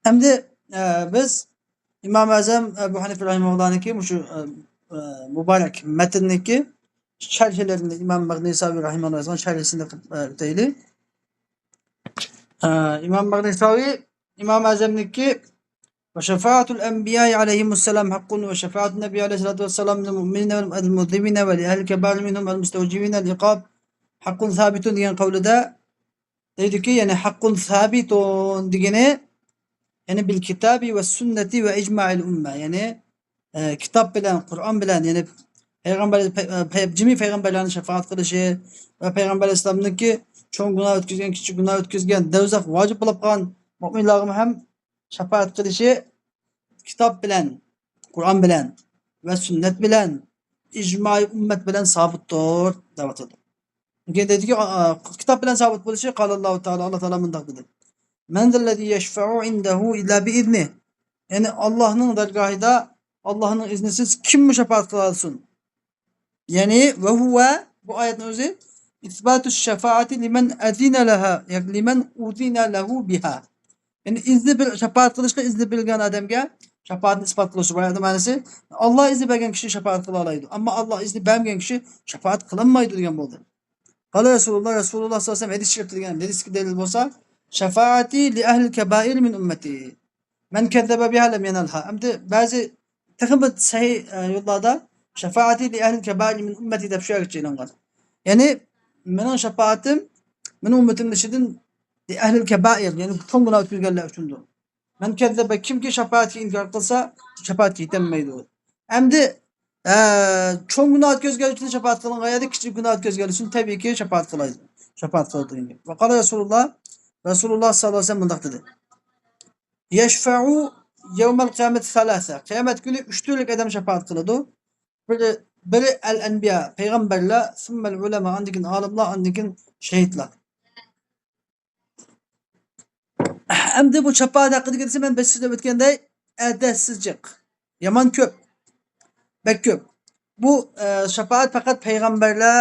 ئەمدى، ئە، بىز ئىمام ئەزەم ئەبۇ ھەنىفە رەھىمەھۇللانىڭكى مۇشۇ، ئە، ئە، مۇبارەك مەتنىنىڭكى شەرھلىرىنى، ئىمام مەغنىساۋى رەھىمەھۇللا يازغان شەرھىسىنى ئوقۇپ، ئە، ئۆتەيلى. ئە، ئىمام مەغنىساۋى، ئىمام ئەزەمنىڭكى، وشفاعة الأنبياء عليهم السلام حق، وشفاعة النبي عليه الصلاة والسلام للمؤمنين والمذنبين ولأهل الكبائر منهم المستوجبين العقاب حق ثابت دېگەن قەۋلىدە، دەيدۇكى، يەنى ھەققۇن سابىتۇن دېگىنى، يەنى بىل كىتابى ۋە سۈننەتى ۋە ئىجمائىل ئۇممە، يەنى، ئە، كىتاب بىلەن، قۇرئان بىلەن، يەنى پەيغەمبەر، پەي-، پەي-، جىمى پەيغەمبەرلەرنىڭ شاپائەت قىلىشى ۋە پەيغەمبەر ئەلەيھىسسالامنىڭكى چوڭ گۇناھ ئۆتكۈزگەن، كىچىك گۇناھ ئۆتكۈزگەن، دوزاخ ۋاجىپ بولۇپ قالغان مۇئمىنلارغىمۇ ھەم شاپائەت قىلىشى كىتاب بىلەن، قۇرئان بىلەن ۋە سۈننەت بىلەن، ئىجمائىي ئۈممەت بىلەن سابىتتۇر، دەۋاتىدۇ. كېيىن دەيدۇكى، ئا، ئا، كىتاب بىلەن سابىت بولۇشى، قالاللاھۇ تائالا، ئاللا تائالا مۇنداق دېدى، مەن زەللەزى يەشفەئۇ ئىندەھۇ ئىللا بىئىزنىھ. يەنى ئاللاھنىڭ دەرگاھىدا ئاللاھنىڭ ئىزنىسىز كىممۇ شاپائەت قىلالىسۇن؟ يەنى، ۋە ھۇۋە، بۇ ئايەتنىڭ ئۆزى، ئىسباتۇ شەفائەتى لىمەن ئەزىنە لەھا، يەنى لىمەن ئۇزىنە لەھۇ بىھا. يەنى ئىزنى بىر، شاپائەت قىلىشقا ئىزنى بېرىلگەن ئادەمگە شاپائەتنى ئىسپات قىلىش. بۇ ئايەتنىڭ مەنىسى، ئاللا ئىزنى بەرگەن كىشى شاپائەت قىلالايدۇ. ئەمما ئاللا ئىزنى بەرمىگەن كىشى شاپائەت قىلالمايدۇ دېگەن بولدى. قال رەسۇلۇللا، رەسۇلۇللا سەللەللاھۇ ئەلەيھى ۋەسەللەم ھەدىس شەرىپتە دېگەن، دەلىل بولسا، شەفائەتى لىئەھلىل كەبائىر مىن ئۈممەتى. مەن كەززەبە بىھا لەم يەنەلھا. ئەمدى بەزى تېخىمۇ سەھىھ، ئە، يوللاردا شەفائەتى لىئەھلىل كەبائىر مىن ئۈممەتى دەپ شۇ يەرگىچە ئېلىنغان. يەنى مېنىڭ شاپائىتىم مېنىڭ ئۈممىتىمنىڭ ئىچىدىن لىئەھلىل كەبائىر، يەنى چوڭ گۇناھ ئۆتكۈزگەنلەر ئۈچۈندۇر. مەن كەززەبە، كىمكى شاپائەتكە ئىنكار قىلسا، شاپائەتكە يېتەلمەيدۇ. ئەمدى، ئە، چوڭ گۇناھ ئۆتكۈزگەن ئۈچۈن شاپائەت قىلىنغان يەردە كىچىك گۇناھ ئۆتكۈزگەن ئۈچۈن تەبىئىيكى شاپائەت قىلايدۇ. شاپائەت قىلىدۇ دېگەن گەپ. ۋە قال رەسۇلۇللا، رەسۇلۇللا سەللەللاھۇ ئەلەيھى ۋەسەللەم مۇنداق دېدى. يەشفەئۇ يەۋمەل قىيامەتى سەلاسە. قىيامەت كۈنى ئۈچ تۈرلۈك ئادەم شاپائەت قىلىدۇ. بىرى، بىرى ئەل ئەنبىيا، پەيغەمبەرلەر، سۇممەل ئۇلەما، ئاندىن كېيىن ئالىملار، ئاندىن كېيىن شېھىتلار. ئەمدى بۇ شاپائەت ھەققىدىكى دېسە، مەن بەك سۆزلەپ ئۆتكەندەك، ئەدەپسىزجىق. يامان كۆپ. بەك كۆپ. بۇ، ئە، شاپائەت پەقەت پەيغەمبەرلەر،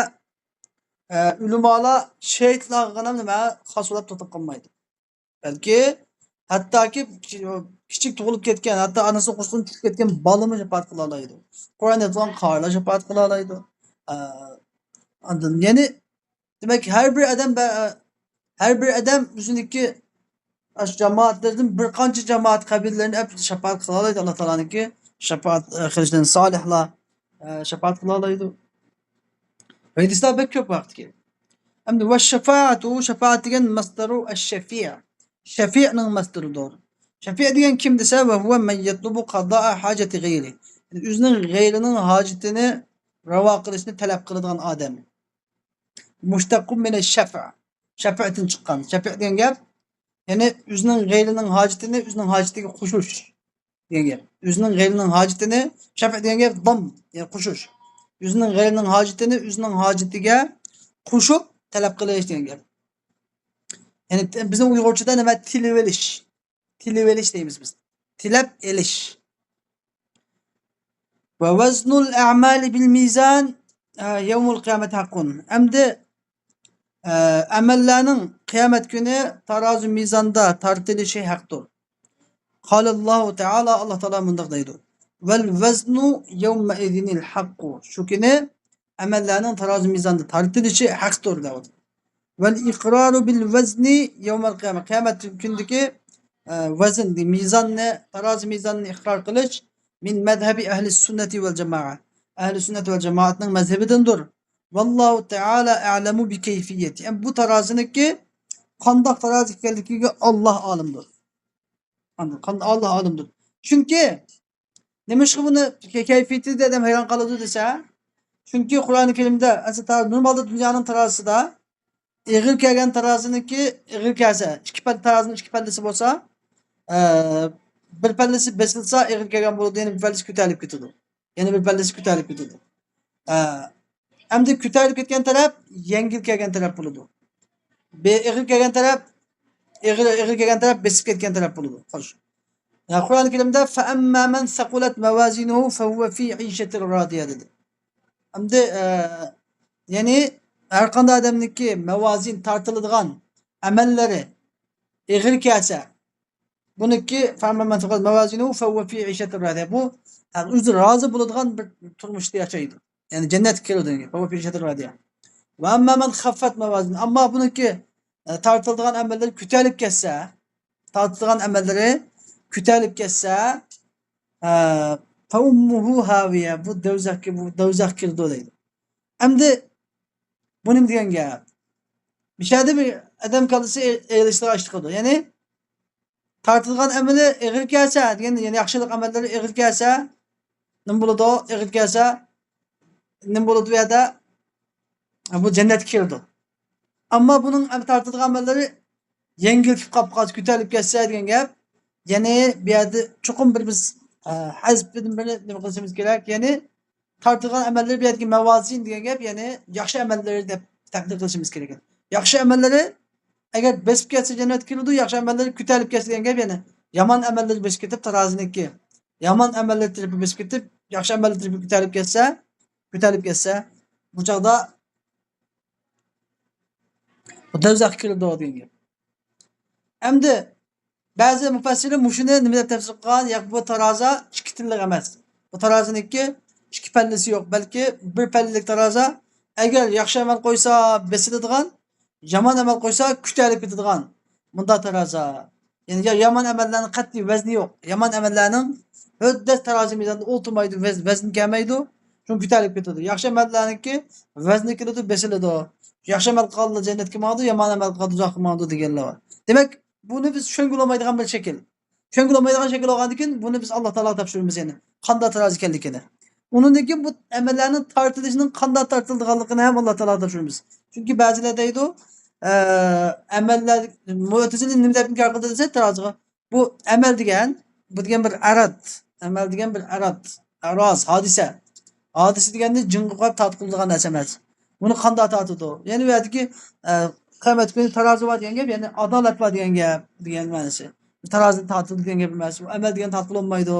ئە، ئۆلىمالار، شېھىتلارغىغىنا نېمە خاس بولۇپ توختاپ قالمايدۇ. بەلكى ھەتتاكى كىچىك تۇغۇلۇپ كەتكەن، ھەتتا ئانىسىنىڭ قورسىقىدىن چىقىپ كەتكەن بالىمۇ شاپائەت قىلالايدۇ. قۇرئان ئوقۇغان قارىلار شاپائەت قىلالايدۇ. ئە، ئاندىن يەنى، دېمەك، ھەر بىر ئادەم بە-، ھەر بىر ئادەم ئۆزىنىڭكى ئاشۇ جامائەتلەردىن بىر قانچە جامائەت قەبىلىلەرنى ئەپ شاپائەت قىلالايدۇ ئاللا تائالانىڭكى شاپائەت، ئە، قىلىشىدىن سالىھلار، ئە، شاپائەت قىلالايدۇ. ھەدىسلەر بەك كۆپ ۋاقىتتىكى. ئەمدى ۋە شەفائەتۇ، شەفائەت دېگەن مەسدەرۇ ئەششەفىئ. شەفىئنىڭ مەسدىرىدۇر. شەفىئ دېگەن كىم دېسە، ۋە ھۇۋە مەن يەتلۇبۇ قازائە ھاجەتى غەيرى. يەنى ئۆزىنىڭ غەيرىنىڭ ھاجىتىنى راۋا قىلىشنى تەلەپ قىلىدىغان ئادەم. مۇشتەققۇن مىنە شەفە. شەفەتتىن چىققان. شەفە دېگەن گەپ، يەنى ئۆزىنىڭ غەيرىنىڭ ھاجىتىنى ئۆزىنىڭ ھاجىتىگە قوشۇش دېگەن گەپ. ئۆزىنىڭ غەيرىنىڭ ھاجىتىنى، شەفە دېگەن گەپ دام، يەنى قوشۇش. ئۆزىنىڭ غەيرىنىڭ ھاجىتىنى ئۆزىنىڭ ھاجىتىگە قوشۇپ تەلەپ قىلىش دېگەن گەپ. يەنى بىزنىڭ ئۇيغۇرچىدا نېمە؟ تىلىۋېلىش. تىلىۋېلىش دەيمىز بىز. تىلەپ ئېلىش. ۋە ۋەزنۇل ئەمالى بىل مىزان، ئە، يەۋمۇل قىيامەت ھەققۇن. ئەمدى، ئە، ئەمەللەرنىڭ قىيامەت كۈنى تارازۇ مىزاندا تارتىلىشى ھەقتۇر. قالاللاھۇ تەئالا، ئاللا تائالا مۇنداق دەيدۇ: ۋەل ۋەزنۇ يەۋمەئىزىنىل ھەققۇ. شۇ كۈنى ئەمەللەرنىڭ تارازۇ مىزاندا تارتىلىشى ھەقتۇر دەۋاتىدۇ. ۋەل ئىقرارۇ بىل ۋەزنى يەۋمەل قىيامە. قىيامەت كۈندىكى، ئە، ۋەزن، مىزاننى، تارازۇ مىزاننى ئىقرار قىلىش مىن مەزھەبى ئەھلى سۈننەتى ۋەل جامائە. ئەھلى سۈننەت ۋەل جامائەتنىڭ مەزھىپىدىندۇر. ۋاللاھۇ تەئالا ئەلەمۇ بى كەيفىيەتى. يەنى بۇ تارازىنىڭكى قانداق تارازا ئىكەنلىكىگە ئاللا ئالىمدۇر. ئاللا ئالىمدۇر. چۈنكى نېمىشقا بۇنى كەيپىيىتى دەپ ھەيران قالىدۇ دېسە، چۈنكى قۇرئانى كەرىمدە، ئەسلى، نورمالدا دۇنيانىڭ تارازىسىدا ئېغىر كەلگەن تارازىنىڭكى ئېغىر كەلسە، ئىككى پەل-، تارازىنىڭ ئىككى پەللىسى بولسا، ئە، بىر پەللىسى بېسىلسا ئېغىر كەلگەن بولىدۇ، يەنە بىر پەللىسى كۆتەرىلىپ كېتىدۇ. يەنە بىر پەللىسى كۆتەرىلىپ كېتىدۇ. ئە، ئەمدى كۆتەرىلىپ كەتكەن تەرەپ يەڭگىل كەلگەن تەرەپ بولىدۇ. بە-، ئېغىر كەلگەن تەرەپ، ئېغىر، ئېغىر كەلگەن تەرەپ بېسىپ كەتكەن تەرەپ بولىدۇ. قارىشى. يا، قۇرئانى كەرىمدە فەئەمما مەن سەقۇلەت مەۋازىنۇھۇ فەھۇۋە فى ئىشەتىر رادىيە دېدى. ئەمدى، ئە، يەنى ھەر قانداق ئادەمنىڭكى مەۋازىن تارتىلىدىغان ئەمەللىرى ئېغىر كەلسە، بۇنىڭكى فەئەمما مەن سەقۇلەت مەۋازىنۇھۇ فەھۇۋە فى ئىشەتىر رادىيە. بۇ، ھە، ئۆزى رازى بولىدىغان بىر تۇرمۇشتا ياشايدۇ. يەنى جەننەتكە كىرىدۇ دېگەن گەپ. فەھۇۋە فى ئىشەتىر رادىيە. ۋە ئەمما مەن خەففەت مەۋازىنۇ. ئەمما بۇنىڭكى، ئە، تارتىلىدىغان ئەمەللىرى كۆتەرىلىپ كەتسە، تارتىلىدىغان ئەمەللىرى كۆتەرىلىپ كەتسە، ئە، فەئۇممۇھۇ ھاۋىيە. بۇ دوزاخكە، بۇ دوزاخقا كىرىدۇ دەيدۇ. ئەمدى بۇ نېمە دېگەن گەپ؟ مۇشۇ يەردە بىر ئادەم كاللىسى ئېلىشىدىغان ئىش چىقىدۇ. يەنى تارتىلغان ئەمىلى ئېغىر كەلسە دېگەن، يەنى ياخشىلىق ئەمەللىرى ئېغىر كەلسە، نېمە بولىدۇ؟ ئېغىر كەلسە، نېمە بولىدۇ بۇ يەردە؟ بۇ جەننەتكە كىرىدۇ. ئەمما بۇنىڭ تارتىدىغان ئەمەللىرى يەڭگىل كېلىپ قاپ قالسا، كۆتەرىلىپ كەتسە دېگەن گەپ. يەنى بۇ يەردە چوقۇم بىر بىز، ئە، ھەزپىدىن بىرنى نېمە قىلىشىمىز كېرەك؟ يەنى تارتىدىغان ئەمەللىرى بۇ يەردىكى مەۋازىن دېگەن گەپ، يەنى ياخشى ئەمەللىرى دەپ تەقدىر قىلىشىمىز كېرەك. ياخشى ئەمەللىرى ئەگەر بېسىپ كەتسە جەننەتكە كىرىدۇ، ياخشى ئەمەللىرى كۆتەرىلىپ كەتسە دېگەن گەپ، يەنى يامان ئەمەللىرى بېسىپ كېتىپ تارازىنىڭكى، يامان ئەمەللىرى تەرىپى بېسىپ كېتىپ، ياخشى ئەمەللىرى تەرىپى كۆتەرىلىپ كەتسە، كۆتەرىلىپ كەتسە، بۇ چاغدا بۇ دوزاخقا كىرىدۇ دېگەن گەپ. ئەمدى بەزى مۇپەسسىرلەر مۇشۇنى نېمە دەپ تەپسىر قىلغان؟ ياق، بۇ تارازا ئىككى تىللىق ئەمەس. بۇ تارازىنىڭكى ئىككى پەللىسى يوق، بەلكى بىر پەللىلىك تارازا. ئەگەر ياخشى ئەمەل قويسا بېسىلىدىغان، يامان ئەمەل قويسا كۆتەرىلىپ كېتىدىغان. مۇنداق تارازا. يەنى يا-، يامان ئەمەللەرنىڭ قەتئىي ۋەزنى يوق. يامان ئەمەللەرنىڭ ھۆددەت تارازا مىزاندا ئولتۇرمايدۇ، ۋەز-، ۋەزن كەلمەيدۇ. شۇڭا كۆتەرىلىپ كېتىدۇ. ياخشى ئەمەللەرنىڭكى ۋەزنى كېلىدۇ، بېسىلىدۇ. ياخشى ئەمەل قىلغانلار جەننەتكە ماڭىدۇ، يامان ئەمەل قىلغانلار دوزاخقا ماڭىدۇ دېگەنلەر بار. دېمەك، بۇنى بىز چۈشەنگىلى بولمايدىغان بىر شەكىل. چۈشەنگىلى بولمايدىغان شەكىل بولغاندىن كېيىن، بۇنى بىز ئاللا تائالاغا تاپشۇرىمىز، يەنى قانداق تارازا ئىكەنلىكىنى. ئۇنىڭدىن كېيىن بۇ ئەمەللەرنىڭ تارتىلىشىنىڭ قانداق تارتىلىدىغانلىقىنى ھەم ئاللا تائالاغا تاپشۇرىمىز. چۈنكى بەزىلەر دەيدۇ، ئە، ئەمەللەر، مۇئتەزىلە نېمە دەپ ئىنكار قىلدى دېسە، تارازىغا، بۇ ئەمەل دېگەن، بۇ دېگەن بىر ئەرەد. ئەمەل دېگەن بىر ئەرەد. ئەراز، ھادىسە. ھادىسە دېگەندە جىڭغا قاراپ تارتقۇزىدىغان نەرسە ئەمەس. بۇنى قانداق تارتىدۇ؟ يەنى بۇ يەردىكى، ئە، قىيامەت كۈنى تارازا بار دېگەن گەپ، يەنى ئادالەت بار دېگەن گەپ، دېگەن مەنىسى. تارازا تارتىدۇ دېگەن گەپ ئەمەس. ئەمەل دېگەن تارتقىلى بولمايدۇ.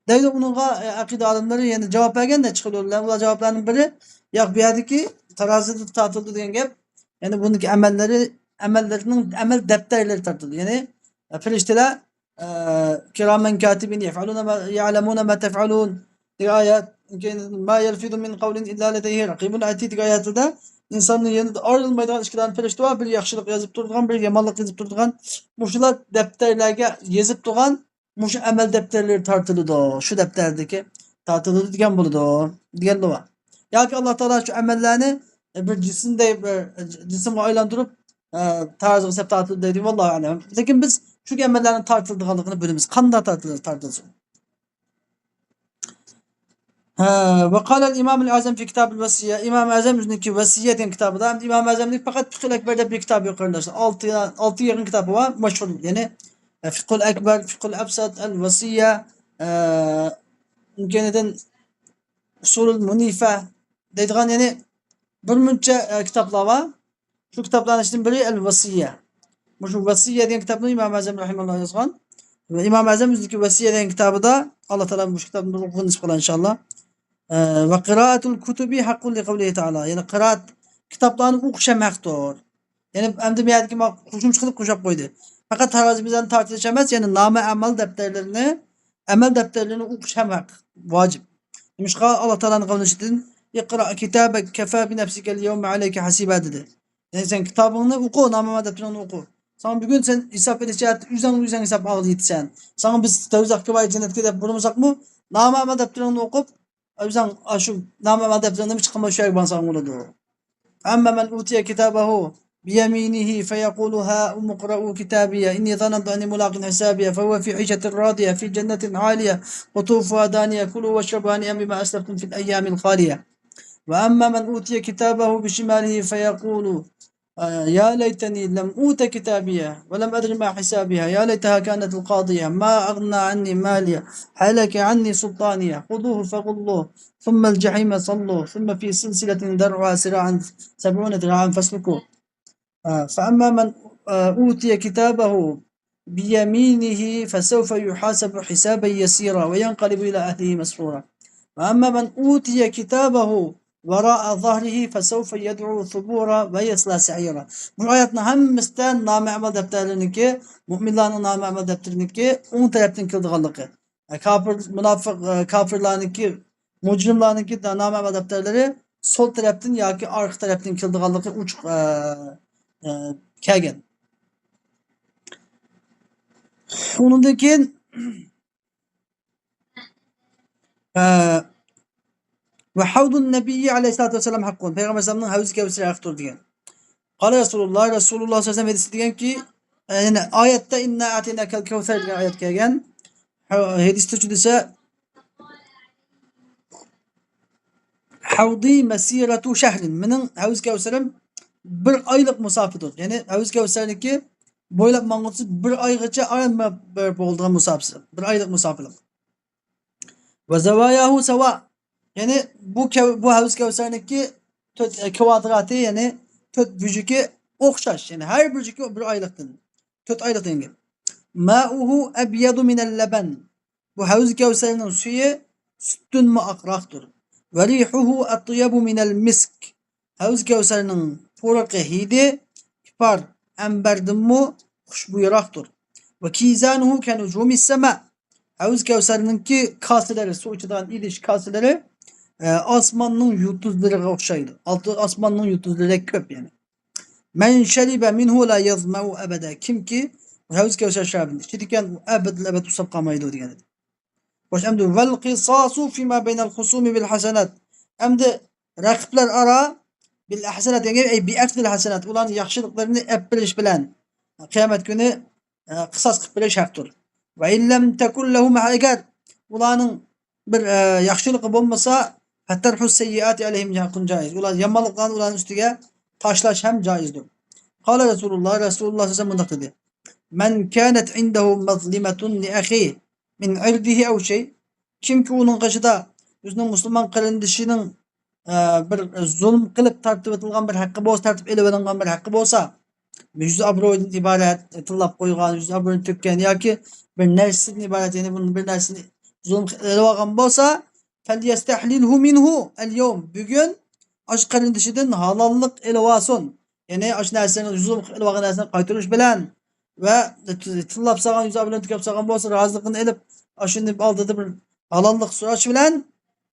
دەيدۇ ئۇنىڭغا، ئە، ئەقىدە ئالىملىرى يەنە جاۋاب بەرگەندە چىقىدۇ. ئۇلار جاۋابلارنىڭ بىرى، ياق، بۇ يەردىكى تارازىدا تارتىلىدۇ دېگەن گەپ. يەنى بۇنىڭكى ئەمەللىرى، ئەمەللىرىنىڭ ئەمەل دەپتەرلىرى تارتىلىدۇ. يەنى، ئە، پەرىشتىلەر، ئە، كىرامەن كاتىبىن يەفئەلۇنە ما، يەئلەمۇنە ما تەفئەلۇن دېگەن ئايەت، كېيىن ما يەلفىزۇ مىن قەۋلىن ئىللا لەدەيھى رەقىبۇن ئەتىد دېگەن ئايەتلەردە ئىنساننىڭ يېنىدا ئايرىلمايدىغان ئىككى دانە پەرىشتە بار، بىرى ياخشىلىق يېزىپ تۇرىدىغان، بىرى يامانلىق يېزىپ تۇرىدىغان. مۇشۇلار دەپتەرلەرگە يېزىپ تۇرغان، مۇشۇ ئەمەل دەپتەرلىرى تارتىلىدۇ، شۇ دەپتەردىكى تارتىلىدۇ دېگەن بولىدۇ، دېگەنلا بار. ياكى ئاللا تائالا شۇ ئەمەللەرنى بىر جىسىمدەك، بىر جىسىمغا ئايلاندۇرۇپ، ئە، تارازىغا سەپ تارتىلدى دەيدۇ، ۋاللاھۇ ئەلەم. لېكىن بىز شۇ ئەمەللەرنىڭ تارتىلىدىغانلىقىنى بىلىمىز. قانداق تارتىلىدۇ، تارتىلسۇن. ھە، ۋە قالەل ئىمامۇل ئەزەم فى كىتابىل ۋەسىيە. ئىمام ئەزەم ئۆزىنىڭكى ۋەسىيە دېگەن كىتابىدا، ئەمدى ئىمام ئەزەمنىڭ پەقەت فىقھۇل ئەكبەر دەپ بىر كىتابى يوق، قېرىنداشلار. ئالتە، ئالتە يىغىن كىتابى بار، مەشھۇر. يەنى، ئە، فىقھۇل ئەكبەر، فىقھۇل ئەۋسەت، ئەل ۋەسىيە، ئە، كېيىندىن ئۇسۇلۇل مۇنىفە دەيدىغان، يەنى بىر مۇنچە، ئە، كىتابلار بار. شۇ كىتابلارنىڭ ئىچىدىن بىرى ئەل ۋەسىيە. مۇشۇ ۋەسىيە دېگەن كىتابنى ئىمام ئەزەم رەھىمەھۇللا يازغان. ۋە ئىمام ئەزەم ئۆزىنىڭكى ۋەسىيە دېگەن كىتابىدا، ئاللا تائالا مۇشۇ كىتابنى بىر ئوقۇغىنى نېسىپ قىلار، ئىنشاللا. ئە، ۋە قىرائەتۇل كۇتۇبى ھەققۇن لىقەۋلىھى تائالا. يەنى قىرائەت، كىتابلارنى ئوقۇش ھەم ھەقتۇر. يەنى ئەمدى بۇ يەردىكى ما-، قوشۇمچە قىلىپ قوشۇپ قويدى. پەقەت تارازى مىزاننى تارتىلىش ئەمەس، يەنى نامە ئەمەل دەپتەرلىرىنى، ئەمەل دەپتەرلىرىنى ئوقۇش ھەم ھەق، ۋاجىپ. نېمىشقا؟ ئاللا تائالانىڭ قەۋلىنىشىدىن، «ئىقرا كىتابەك كەفا بىنەفسىكەل يەۋمە ئەلەيكە ھەسىبا» دېدى. يەنى سەن كىتابىڭنى ئوقۇ، نامە ئەمەل دەپتىرىڭنى ئوقۇ. ساڭا بۈگۈن سەن ھېساب ئېلىش جەھەتتە ئۆزۈڭ، ئۆزۈڭ ھېساب ئالغىلى يېتىسەن. ساڭا بىز دوزاخقا بار، جەننەتكە دەپ بۇيرۇمىساقمۇ، نامە ئەمەل دەپتىرىڭنى ئوقۇپ، ئۆزۈڭ ئاشۇ نامە ئەمەل دەپتىرىڭنى چىققان بولسا شۇ يەرگە بارساڭ بولىدۇ. أما من أوتي كتابه بيمينه فيقول هاؤم اقرءوا كتابيه إني ظننت أني ملاق حسابيه فهو في عيشة راضية في جنة عالية قطوفها دانية كلوا واشربوا هنيئا بما أسلفتم في الأيام الخالية. وأما من أوتي كتابه بشماله فيقول، آه، يا ليتني لم أوت كتابيه ولم أدر ما حسابيه يا ليتها كانت القاضية ما أغنى عني ماليه هلك عني سلطانيه خذوه فغلوه ثم الجحيم صلوه ثم في سلسلة ذرعها ذراعا سبعون ذراعا فاسلكوه. آه، فأما من، آه، أوتي كتابه بيمينه فسوف يحاسب حسابا يسيرا وينقلب إلى أهله مسرورا. وأما من أوتي كتابه وراء ظهره فسوف يدعو ثبورا ويصلى سعيرا. بۇ ئايەتنىڭ ھەممىسىدە نامە ئەمەل دەپتەرلىرىنىڭكى، مۇئمىنلارنىڭ نامە ئەمەل دەپتىرىنىڭكى ئوڭ تەرەپتىن كېلىدىغانلىقى. ئە، كاپىر، مۇناپىق، ئە، كاپىرلارنىڭكى، مۇجرىملارنىڭكى دا-، نامە ئەمەل دەپتەرلىرى سول تەرەپتىن ياكى ئارقا تەرەپتىن كېلىدىغانلىقى ئوچۇق، ئە، ئە، كەلگەن. ئۇنىڭدىن كېيىن، ئە، ۋە ھەۋزۇن نەبىيي ئەلەيھىسسالاتۇ ۋەسسالام ھەققۇن. پەيغەمبەر ئەلەيھىسسالامنىڭ ھەۋزى كەۋسىرى ھەقتۇر دېگەن. قال رسول الله، رسول الله صلى الله عليه وسلم ھەدىسى دېگەنكى، ئە، يەنى ئايەتتە «إنا أعطيناك الكوثر» دېگەن ئايەت كەلگەن. ھە-، ھەدىستە شۇ دېسە، «حوضي مسيرة شهر». مېنىڭ ھەۋز كەۋسىرىم بىر ئايلىق مۇساپىدۇر. يەنى ھەۋز كەۋسەرنىڭكى بويلاپ ماڭغۇسى بىر ئايغىچە ئاران بولىدىغان مۇساپىسى. بىر ئايلىق مۇساپىلىق. «وزواياه سواء». يەنى بۇ كەۋ-، بۇ ھەۋز كەۋسەرنىڭكى تۆت، ئە، كۋادراتى، يەنى تۆت بۇرجىكى ئوخشاش. يەنى ھەر بۇرجىكى بىر ئايلىقتىن. تۆت ئايلىق دېگەن گەپ. «ماؤه أبيض من اللبن». بۇ ھەۋز كەۋسەرنىڭ سۈيى سۈتتىنمۇ ئاقراقتۇر. «وريحه أطيب من المسك». ھەۋز كەۋسەرنىڭ پۇرىقى، ھىدى، كىپار، ئەمبەردىنمۇ خۇشبۇيراقتۇر. «وكيزانه كنجوم السماء». ھەۋز كەۋسەرنىڭكى كاسىلىرى، سۇ ئىچىدىغان ئىدىش كاسىلىرى، ئە، ئاسماننىڭ يۇلتۇزلىرىغا ئوخشايدۇ. ئالتە-، ئاسماننىڭ يۇلتۇزلىرىدەك كۆپ، يەنى. «من شرب منه لا يظمأ أبدا». كىمكى ھەۋز كەۋسەر شەرابىنى ئىچىدىكەن، ئۇ ئەبەدىل ئەبەد ئۇسساپ قالمايدۇ دېگەن ئىدى. خوش، ئەمدى «والقصاص فيما بين الخصوم بالحسنات». ئەمدى رەقىبلەر ئارا بىل ئەھسەنات دېگەن، ئەي بىئەخزىل ھەسەنات، ئۇلارنىڭ ياخشىلىقلىرىنى ئەپ بېرىش بىلەن قىيامەت كۈنى، ئە، قىساس قىلىپ بېرىش ھەقتۇر. «وإن لم تكن لهم»، ئەگەر ئۇلارنىڭ بىر، ئە، ياخشىلىقى بولمىسا، «فطرح السيئات عليهم حق جائز». ئۇلار يامانلىقلارنى ئۇلارنىڭ ئۈستىگە تاشلاش ھەم جائىزدۇر. قال رسول الله، رەسۇلۇللا سەللەللاھۇ ئەلەيھى ۋەسەللەم مۇنداق دېدى: «من كانت عنده مظلمة لأخيه من عرضه أو شيء». كىمكى ئۇنىڭ قېشىدا ئۆزىنىڭ مۇسۇلمان قېرىندىشىنىڭ، ئە، بىر زۇلۇم قىلىپ تارتىۋېتىلغان بىر ھەققى بولسا، تارتىپ ئېلىۋېلىنغان بىر ھەققى بولسا، يۈز ئابرۇيدىن ئىبارەت، تىللاپ قويغان، يۈز ئابرۇينى تۆككەن ياكى بىر نەرسىدىن ئىبارەت، يەنى بۇنى بىر نەرسىنى زۇلۇم قىلىپ ئېلىۋالغان بولسا، «فليستحلله منه اليوم». بۈگۈن ئاشۇ قېرىندىشىدىن ھالاللىق ئېلىۋالسۇن. يەنى ئاشۇ نەرسىنى، زۇلۇم قىلىپ ئېلىۋالغان نەرسىنى قايتۇرۇش بىلەن ۋە تىللاپ سالغان، يۈز ئابرۇينى تۆكۈپ سالغان بولسا، رازىلىقىنى ئېلىپ، ئاشۇنى ئالدىدا بىر ھالاللىق سورىشى بىلەن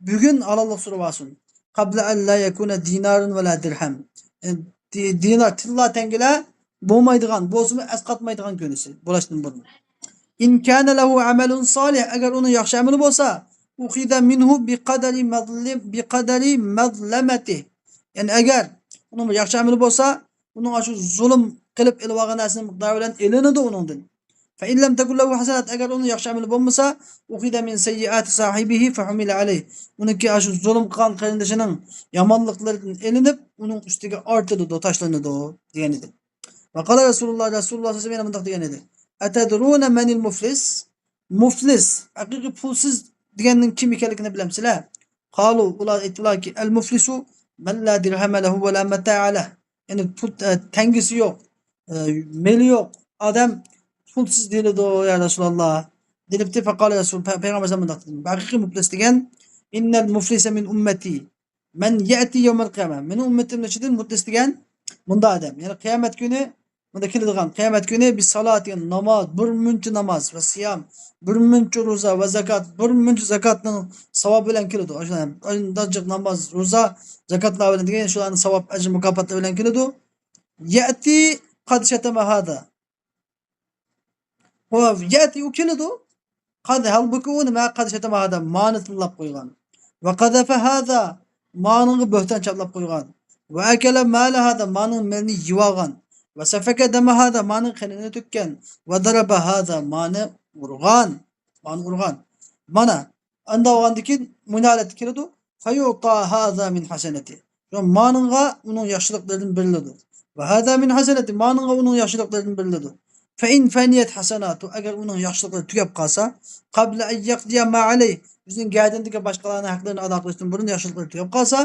بۈگۈن ھالاللىق سورىۋالسۇن. «قبل أن لا يكون دينار ولا درهم». ئە، دى-، دىنار، تىللا، تەڭگىلەر بولمايدىغان، بولسىمۇ ئەسقاتمايدىغان كۈنىسى، بولۇشتىن بۇرۇن. ئىن كانە لەھۇ ئەمەلۇن سالىھ، ئەگەر ئۇنىڭ ياخشى ئەمىلى بولسا، ئۇخىزە مىنھۇ بىقەدەرى مەزلىم-، بىقەدەرى مەزلەمەتىھ. يەنى ئەگەر ئۇنىڭ بىر ياخشى ئەمىلى بولسا، ئۇنىڭ ئاشۇ زۇلۇم قىلىپ ئېلىۋالغان نەرسىنىڭ مىقدارى بىلەن ئېلىنىدۇ ئۇنىڭدىن. فَإِنْ لَمْ تَكُنْ لَهُ حَسَنَاتٌ، ئەگەر ئۇنىڭ ياخشى ئەمىلى بولمىسا، أُخِذَ مِنْ سَيِّئَاتِ صَاحِبِهِ فَحُمِلَ عَلَيْهِ، ئۇنىڭكى ئاشۇ زۇلۇم قىلغان قېرىندىشىنىڭ يامانلىقلىرىدىن ئېلىنىپ، ئۇنىڭ ئۈستىگە ئارتىلىدۇ، تاشلىنىدۇ، دېگەن ئىدى. وَقَالَ رَسُولُ اللَّهِ، رَسۇلۇللاھ سەللەللاھۇ ئەلەيھى ۋەسەللەم يەنە مۇنداق دېگەن ئىدى، أَتَدْرُونَ مَنِ الْمُفْلِسُ؟ مۇفلىس، ھەقىقىي پۇلسىز دېگەننىڭ كىم ئىكەنلىكىنى بىلەمسىلەر؟ قَالُوا، ئۇلار ئېيتتىلاركى، الْمُفْلِسُ مَنْ لَا دِرْهَمَ لَهُ وَلَا مَتَاعَ لَهُ، يەنى پۇل، ئە، تەڭگىسى يوق، ئە، مېلى يوق ئادەم پۇلسىز دېيىلىدۇ، يا رەسۇلاللاھ، دېيىلىپتۇ. فَقَالَ رَسُولُ، پە-، پەيغەمبەر ئەلەيھىسسالام مۇنداق دېدى، ھەقىقىي مۇپلىس دېگەن، إِنَّ الْمُفْلِسَ مِنْ أُمَّتِي مَنْ يَأْتِي يَوْمَ الْقِيَامَةِ، مېنىڭ ئۈممىتىمنىڭ ئىچىدىن مۇپلىس دېگەن مۇنداق ئادەم، يەنى قىيامەت كۈنى، مۇنداق كېلىدىغان، قىيامەت كۈنى بىسالاتىن، ناماز، بىر مۇنچە ناماز، ۋە سىيام، بىر مۇنچە روزا، ۋە زاكات، بىر مۇنچە زاكاتنىڭ ساۋابى بىلەن كېلىدۇ. ئاشۇنداق جىق ناماز، روزا، زاكاتلار بىلەن دېگەن، شۇلارنىڭ ساۋاب، ئەجىر، مۇكاپاتلىرى بىلەن كېلىدۇ. يەتى قەد شەتەمە ھازا. ئۇ يەتى، ئۇ كېلىدۇ. قەد، ھالبۇكى ئۇ نېمە؟ قەد شەتەمە ھازا، مانى تىللاپ قويغان. ۋە قەزەفە ھازا، مانىڭغا بۆھتان چاپلاپ قويغان. ۋە ئەكەلە مالە ھازا، مانىڭ مېلىنى يېۋالغان. ۋە سەفەكە دەمە ھازا، مانىڭ قېنىنى تۆككەن. ۋە زەرەبە ھازا، مانى ئۇرغان. مانى ئۇرغان. مانا، ئانداق بولغاندىن كېيىن مۇنالەت كېلىدۇ. فَيُعْطَى هَذَا مِنْ حَسَنَتِهِ. شۇ مانىڭغا ئۇنىڭ ياخشىلىقلىرىدىن بېرىلىدۇ. وَهَذَا مِنْ حَسَنَتِهِ، مانىڭغا ئۇنىڭ ياخشىلىقلىرىدىن بېرىلىدۇ. فَإِنْ فَنِيَتْ حَسَنَاتُهُ، ئەگەر ئۇنىڭ ياخشىلىقلىرى تۈگەپ قالسا، قَبْلَ أَنْ يَقْضِيَ مَا عَلَيْهِ، ئۆزىنىڭ گەدىنىدىكى باشقىلارنىڭ ھەقلىرىنى ئادا قىلىشتىن بۇرۇن ياخشىلىقلىرى تۈگەپ قالسا،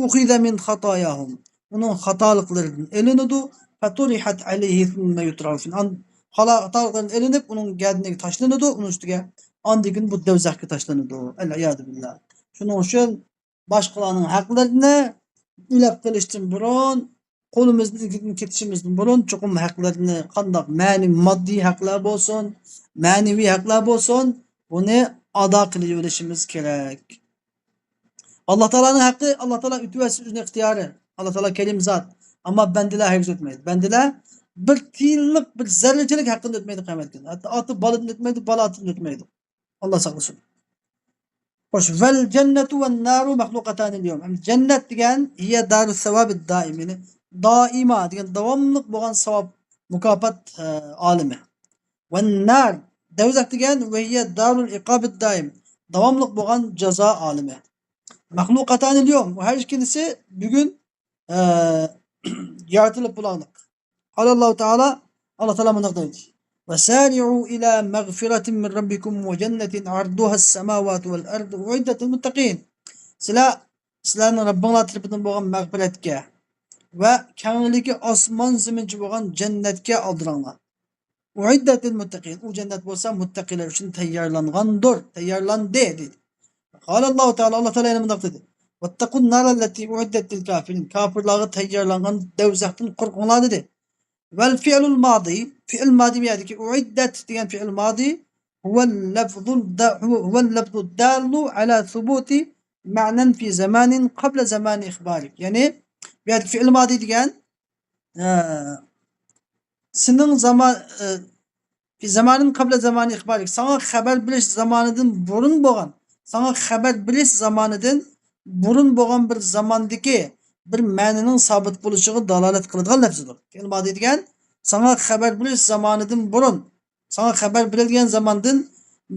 أُخِذَ مِنْ خَطَايَاهُمْ، ئۇنىڭ خاتالىقلىرىدىن ئېلىنىدۇ. فَطُرِحَتْ عَلَيْهِ ثُمَّ يُطْرَحُ فِي النَّارِ، خالا-، خاتالىقلىرىدىن ئېلىنىپ، ئۇنىڭ گەدىنىگە تاشلىنىدۇ، ئۇنىڭ ئۈستىگە، ئاندىن كېيىن بۇ دەۋزەخكە تاشلىنىدۇ. الْعِيَاذُ بِاللَّهِ. شۇنىڭ ئۈچۈن باشقىلارنىڭ ھەقلىرىنى ئۈلەپ قېلىشتىن بۇرۇن، قولىمىزدىن كېتىشىمىزدىن بۇرۇن چوقۇم ھەقلىرىنى، قانداق مەنىۋى، ماددىي ھەقلەر بولسۇن، مەنىۋى ھەقلەر بولسۇن، بۇنى ئادا قىلىۋېلىشىمىز كېرەك. ئاللا تائالانىڭ ھەققى، ئاللا تائالا ئۆتۈۋەتسە ئۆزىنىڭ ئىختىيارى. ئاللا تائالا كەرىم زات. ئەمما بەندىلەر ھەرگىز ئۆتمەيدۇ. بەندىلەر بىر تىيىنلىق، بىر زەررىچىلىك ھەققىدىن ئۆتمەيدۇ قىيامەت كۈنى. ھەتتا ئاتا بالىدىن ئۆتمەيدۇ، بالا ئاتىدىن ئۆتمەيدۇ. ئاللا ساقلىسۇن. خوش. وَالْجَنَّةُ وَالنَّارُ مَخْلُوقَتَانِ الْيَوْمَ. يەنى جەننەت دېگەن، هِيَ دَارُ الثَّوَابِ الدَّائِمِ، يەنى دائىما دېگەن داۋاملىق بولغان ساۋاب، مۇكاپات، ئە، ئالىمى. وَالنَّارُ، دەۋزەخ دېگەن، وَهِيَ دَارُ الْعِقَابِ الدَّائِمِ، داۋاملىق بولغان جازا ئالىمى. مَخْلُوقَتَانِ الْيَوْمَ، بۇ ھەر ئىككىلىسى بۈگۈن، ئە، يارىتىلىپ بولغانلىق. قال الله تعالى، ئاللا تائالا مۇنداق دەيدۇ، وَسَارِعُوا إِلَى مَغْفِرَةٍ مِنْ رَبِّكُمْ وَجَنَّةٍ عَرْضُهَا السَّمَاوَاتُ وَالْأَرْضُ أُعِدَّتْ لِلْمُتَّقِينَ. سىلەر، سىلەرنىڭ رەببىڭلار تەرىپىدىن بولغان مەغپىرەتكە ۋە كەڭلىكى ئاسمان زېمىنچە بولغان جەننەتكە ئالدىراڭلار. أُعِدَّتْ لِلْمُتَّقِينَ. ئۇ جەننەت بولسا مۇتتەقىلەر ئۈچۈن تەييارلانغاندۇر، تەييارلاندى، دېدى. قال الله تعالى، ئاللا تائالا يەنە مۇنداق دېدى، وَاتَّقُوا النَّارَ الَّتِي أُعِدَّتْ لِلْكَافِرِينَ. كاپىرلارغا تەييارلانغان دەۋزەختىن قورقۇڭلار، دېدى. وَالْفِعْلُ الْمَاضِي، فېئىل مادىي بۇ يەردىكى أُعِدَّتْ دېگەن فېئىل مادىي، هُوَ اللَّفْظُ الدَّ-، هُوَ، هُوَ اللَّفْظُ الدَّالُّ عَلَى ثُبُوتِ مَعْنًى فِي زَمَانٍ قَبْلَ زَمَانِ إِخْبَارِكَ. يەنى بۇ يەردىكى فېئىل مادىي دېگەن، ئە، سېنىڭ زامان، ئە، فى زامانىن قەبلە زامانى ئىخبارىك، ساڭا خەۋەر بېرىش زامانىدىن بۇرۇن بولغان، ساڭا خەۋەر بېرىش زامانىدىن بۇرۇن بولغان بىر زاماندىكى بىر مەنىنىڭ سابىت بولۇشىغا دالالەت قىلىدىغان لەپزىدۇر. فېئىل مادى دېگەن ساڭا خەۋەر بېرىش زامانىدىن بۇرۇن، ساڭا خەۋەر بېرىلگەن زاماندىن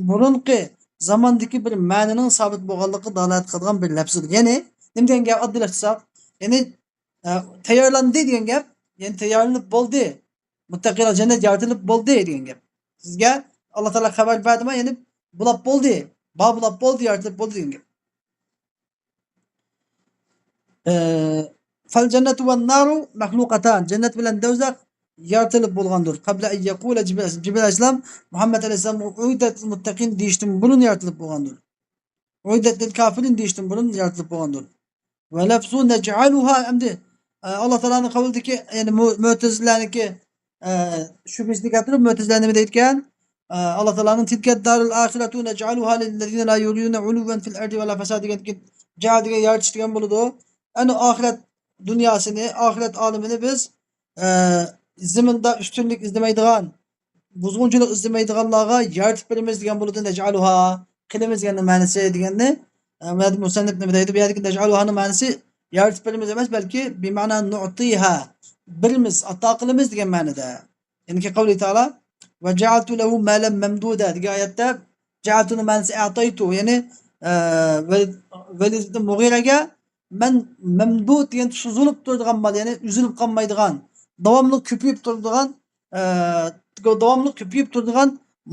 بۇرۇنقى زاماندىكى بىر مەنىنىڭ سابىت بولغانلىقىغا دالالەت قىلىدىغان بىر لەپزىدۇر. يەنى نېمە دېگەن گەپ؟ ئاددىيلاشتۇرساق، يەنى، ئە، تەييارلاندى دېگەن گەپ، يەنى تەييارلىنىپ بولدى. مۇتتەقىلەر جەننەت يارىتىلىپ بولدى دېگەن گەپ. سىزگە ئاللا تائالا خەۋەر بەردىما، يەنى بۇلاپ بولدى، بار بۇلاپ بولدى، يارىتىلىپ بولدى دېگەن گەپ. ئە، فەل جەننەتۇ ۋەن نارۇ مەخلۇقەتان. جەننەت بىلەن دەۋزەخ يارىتىلىپ بولغاندۇر. قەبلە ئەن يەقۇلە جىبرىل، جىبرىل ئەلەيھىسسالام مۇھەممەد ئەلەيھىسسالامغا ئۇئىددەت لىل مۇتتەقىن دېيىشتىن بۇرۇن يارىتىلىپ بولغاندۇر. ئۇئىددەت لىل كافىرىن دېيىشتىن بۇرۇن يارىتىلىپ بولغاندۇر. ۋە لەفزۇ نەجئەلۇھا، ئەمدى، ئە، ئاللا تائالانىڭ قەۋلىدىكى، يەنى مۇ-، مۆتەزىلەنىڭكى، ئە، شۈبھىسىنى كەلتۈرۈپ، مۆتەزىلە نېمە دەيدىكەن؟ ئە، ئاللا تائالانىڭ تىلكە دارۇل ئاخىرەتۇ نەجئەلۇھا لىللەزىنە لا يۇرىدۇنە ئۇلۇۋەن فىل ئەردى ۋەلا فەساد دېگەندىكى جەئەل دېگەن يارىتىش دېگەن بولىدۇ. ئەنە ئاخىرەت دۇنياسىنى، ئاخىرەت ئالىمىنى بىز، ئە، زېمىندا ئۈستۈنلۈك ئىزدىمەيدىغان، بۇزغۇنچىلىق ئىزدىمەيدىغانلارغا يارىتىپ بېرىمىز دېگەن بولىدۇ، نەجئەلۇھا، قىلىمىز دېگەننىڭ مەنىسى دېگەننى، ئە، مۇسەننىپ نېمە دەيدۇ؟ بۇ يەردىكى نەجئەلۇھانىڭ مەنىسى يارىتىپ بېرىمىز ئەمەس، بەلكى بىمەنا نۇئتىھا، بېرىمىز، ئاتا قىلىمىز دېگەن مەنىدە. يەنىكى قەۋلى تائالا، «ۋە جەئەلتۇ لەھۇ مالەن مەمدۇدا» دېگەن ئايەتتە، جەئەلتۇنىڭ مەنىسى ئەتەيتۇ، يەنى، ئە، ۋەلىد، ۋەلىد ئىبن مۇغىرەگە مەن مەمدۇد دېگەن سوزۇلۇپ تۇرىدىغان مال، يەنى ئۈزۈلۈپ قالمايدىغان، داۋاملىق كۆپىيىپ تۇرىدىغان، ئە، داۋاملىق كۆپىيىپ تۇرىدىغان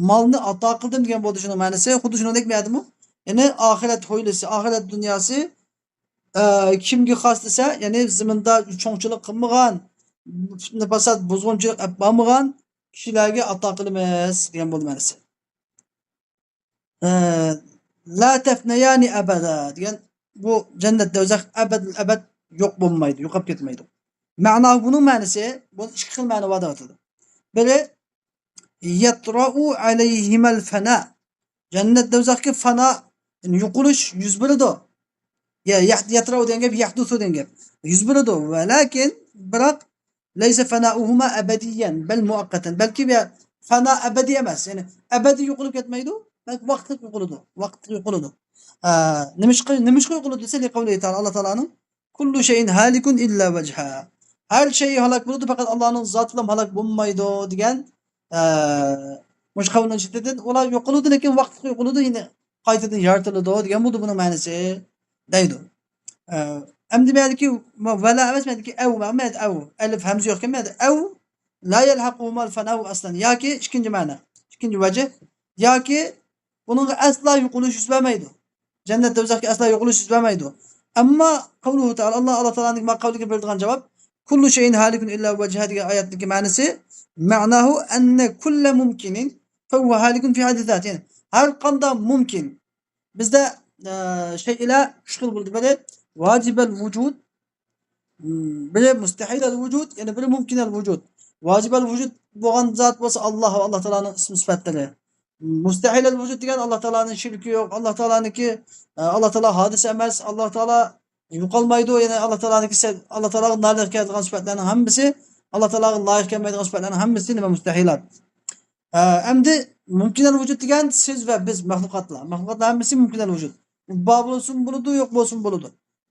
مالنى ئاتا قىلدىم دېگەن بولدى شۇنىڭ مەنىسى. خۇددى شۇنىڭدەك بۇ يەردىمۇ، يەنى ئاخىرەت ھويلىسى، ئاخىرەت دۇنياسى، ئە، كىمگە خاس دېسە، يەنى زېمىندا چوڭچىلىق قىلمىغان، پىتنە-پاسات، بۇزغۇنچىلىق ئېلىپ بارمىغان كىشىلەرگە ئاتا قىلىمىز دېگەن بولدى مەنىسى. ئە، «لا تەفنەيانى ئەبەدا» دېگەن، بۇ جەننەت، دوزاخ ئەبەدىل ئەبەد يوق بولمايدۇ، يوقاپ كەتمەيدۇ. مەنا بۇنىڭ مەنىسى، بۇ ئىككى خىل مەنە بار دەۋاتىدۇ. بىرى، «يەترەئۇ ئەلەيھىمەل فەنا». جەننەت، دوزاخقا فانا، يوقىلىش يۈز بېرىدۇ. يە-، يە-، يەترەئۇ دېگەن گەپ، يەھدۇسۇ دېگەن گەپ. يۈز بېرىدۇ. ۋەلەكىن، بىراق، «لەيسە فەنائۇھۇما ئەبەدىيەن، بەل مۇئەققەتەن». بەلكى بۇ فانا ئەبەدىي ئەمەس. يەنى ئەبەدىي يوقىلىپ كەتمەيدۇ. بەلكى ۋاقىتلىق يوقىلىدۇ. ۋاقىتلىق يوقىلىدۇ. ئە، نېمىشقا، نېمىشقا يوقىلىدۇ دېسە، لىقەۋلىھى تائالا، ئاللا تائالانىڭ، «كۇللۇ شەيئىن ھالىكۇن ئىللا ۋەجھا». ھەر شەي ھالاك بولىدۇ، پەقەت ئاللانىڭ زاتىلا ھالاك بولمايدۇ دېگەن، ئە، مۇشۇ قەۋلنىڭ شىددىتىدىن ئۇلار يوقىلىدۇ، لېكىن ۋاقىتلىق يوقىلىدۇ، يەنە قايتىدىن يارىتىلىدۇ دېگەن بولدى بۇنىڭ مەنىسى دەيدۇ. ئە، ئەمدى بۇ يەردىكى ۋەلا ئەمەس، بۇ يەردىكى ئەۋ، بۇ يەردە ئەۋ، ئەلىف ھەمزە يوقكەن، بۇ يەردە ئەۋ، «لا يەلھەقۇھۇمەل فەنائۇ ئەسلەن». ياكى ئىككىنچى مەنە، ئىككىنچى ۋەجىھ، ياكى بۇنىڭغا ئەسلا يوقىلىش يۈز بەرمەيدۇ. جەننەت، دوزاخقا ئەسلا يوقىلىش يۈز بەرمەيدۇ. ئەمما قەۋلۇھۇ تائالا، ئاللا، ئاللا تائالانىڭ ما قەۋلىگە بېرىدىغان جاۋاب، «كۇللۇ شەيئىن ھالىكۇن ئىللا ۋەجھا» دېگەن ئايەتنىڭكى مەنىسى، مەناھۇ ئەننە كۇللە مۇمكىنىن فەھۇۋە ھالىكۇن فى ھەددى زاتى. يەنى ھەر قانداق مۇمكىن. بىزدە، ئە، شەيئىلەر ئۈچ خىل بولىدۇ. بىرى ۋاجىبەل ۋۇجۇد، بىرى مۇستەھىلەل ۋۇجۇد، يەنە بىرى مۇمكىنەل ۋۇجۇد. ۋاجىبەل ۋۇجۇد بولغان زات بولسا ئاللا ۋە ئاللا تائالانىڭ ئىسمى سۈپەتلىرى. مۇستەھىلەل ۋۇجۇد دېگەن ئاللا تائالانىڭ شېرىكى يوق، ئاللا تائالانىڭكى، ئە، ئاللا تائالا ھادىسە ئەمەس، ئاللا تائالا يوقالمايدۇ، يەنى ئاللا تائالانىڭكى سە-، ئاللا تائالاغا لايىق كېلىدىغان سۈپەتلەرنىڭ ھەممىسى، ئاللا تائالاغا لايىق كەلمەيدىغان سۈپەتلەرنىڭ ھەممىسى نېمە؟ مۇستەھىلات. ئە، ئەمدى مۇمكىنەل ۋۇجۇد دېگەن سىز ۋە بىز مەخلۇقاتلار. مەخلۇقاتلار ھەممىسى مۇمكىنەل ۋۇجۇد. بار بولسىمۇ بولىدۇ، يوق بولسىمۇ بولىدۇ.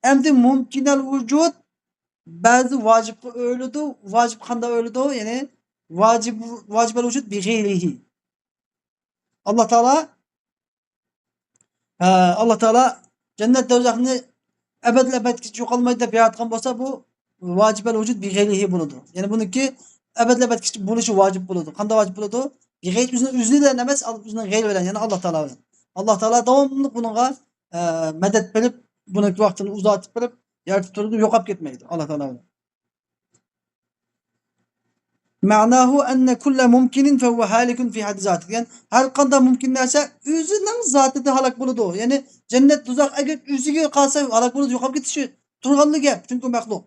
ئەمدى مۇمكىنەل ۋۇجۇد بەزى ۋاجىپقا ئۆرۈلىدۇ. ۋاجىپ قانداق ئۆرۈلىدۇ؟ يەنى ۋاجىپ، ۋاجىبەل ۋۇجۇد بىغەيرىھى. ئاللا تائالا، ھە، ئاللا تائالا جەننەت، دوزاخنى ئەبەدىل ئەبەدكىچە يوقالمايدۇ دەپ ياراتقان بولسا، بۇ ۋاجىبەل ۋۇجۇد بىغەيرىھى بولىدۇ. يەنى بۇنىڭكى ئەبەدىل ئەبەدكىچە بولۇشى ۋاجىپ بولىدۇ. قانداق ۋاجىپ بولىدۇ؟ بىغەيرى، ئۆزىنىڭ ئۆزى بىلەن ئەمەس، ئۆزىنىڭ غەيرى بىلەن، يەنى ئاللا تائالا بىلەن. ئاللا تائالا داۋاملىق بۇنىڭغا، ئە، مەدەت بېرىپ، بۇنىڭكى ۋاقتىنى ئۇزارتىپ بېرىپ، يارىتىپ تۇرىدۇ، يوقاپ كەتمەيدۇ ئاللا تائالا بىلەن. مەناھۇ ئەننە كۇللە مۇمكىنىن فەھۇۋە ھالىكۇن فى ھەددى زاتى دېگەن، ھەر قانداق مۇمكىن نەرسە ئۆزىنىڭ زاتىدا ھالاك بولىدۇ. يەنى جەننەت، دوزاخ ئەگەر ئۆزىگە قالسا ھالاك بولىدۇ، يوقاپ كېتىشى تۇرغانلا گەپ، چۈنكى مەخلۇق.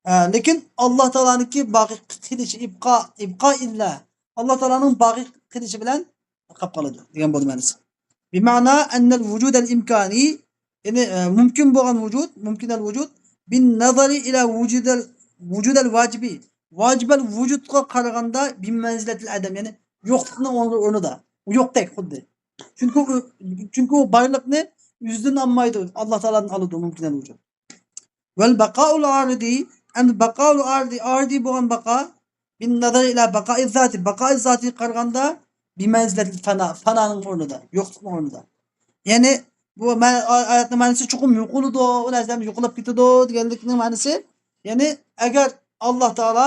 ئە، لېكىن ئاللا تائالانىڭكى باقىي قېلىشى، ئىبقا، ئىبقا ئىللا، ئاللا تائالانىڭ باقىي قېلىشى بىلەن قاپ قالىدۇ دېگەن بولدى مەنىسى. بىمەنا ئەننەل ۋۇجۇدەل ئىمكانى، يەنى، ئە، مۇمكىن بولغان ۋۇجۇد، مۇمكىنەل ۋۇجۇد، بىن نەزەرى ئىلە ۋۇجۇدەل، ۋۇجۇدەل ۋاجىبى، ۋاجىبەل ۋۇجۇدقا قارىغاندا، بىمەنزىلەتىل ئەدەم، يەنى يوقلۇقنىڭ ئورنىدا، يوقتەك خۇددى. چۈنكى ئۇ، چۈنكى ئۇ بارلىقنى ئۆزىدىن ئالمايدۇ، ئاللا تائالادىن ئالىدۇ مۇمكىنەل ۋۇجۇد. ۋەل بەقائۇل ئارىدى، ئەمدى بەقائۇل ئارىدى، ئارىدى بولغان بەقا، بىن نەزەر ئىلە بەقائىز زاتى، بەقائىز زاتىغا قارىغاندا، بىمەنزىلەتىل فەنا، فانانىڭ ئورنىدا، يوقلۇقنىڭ ئورنىدا. يەنى بۇ مە-، ئا-، ئايەتنىڭ مەنىسى چوقۇم يوقىلىدۇ، ئۇ نەرسىلەر يوقىلىپ كېتىدۇ دېگەنلىكنىڭ مەنىسى، يەنى ئەگەر ئاللا تائالا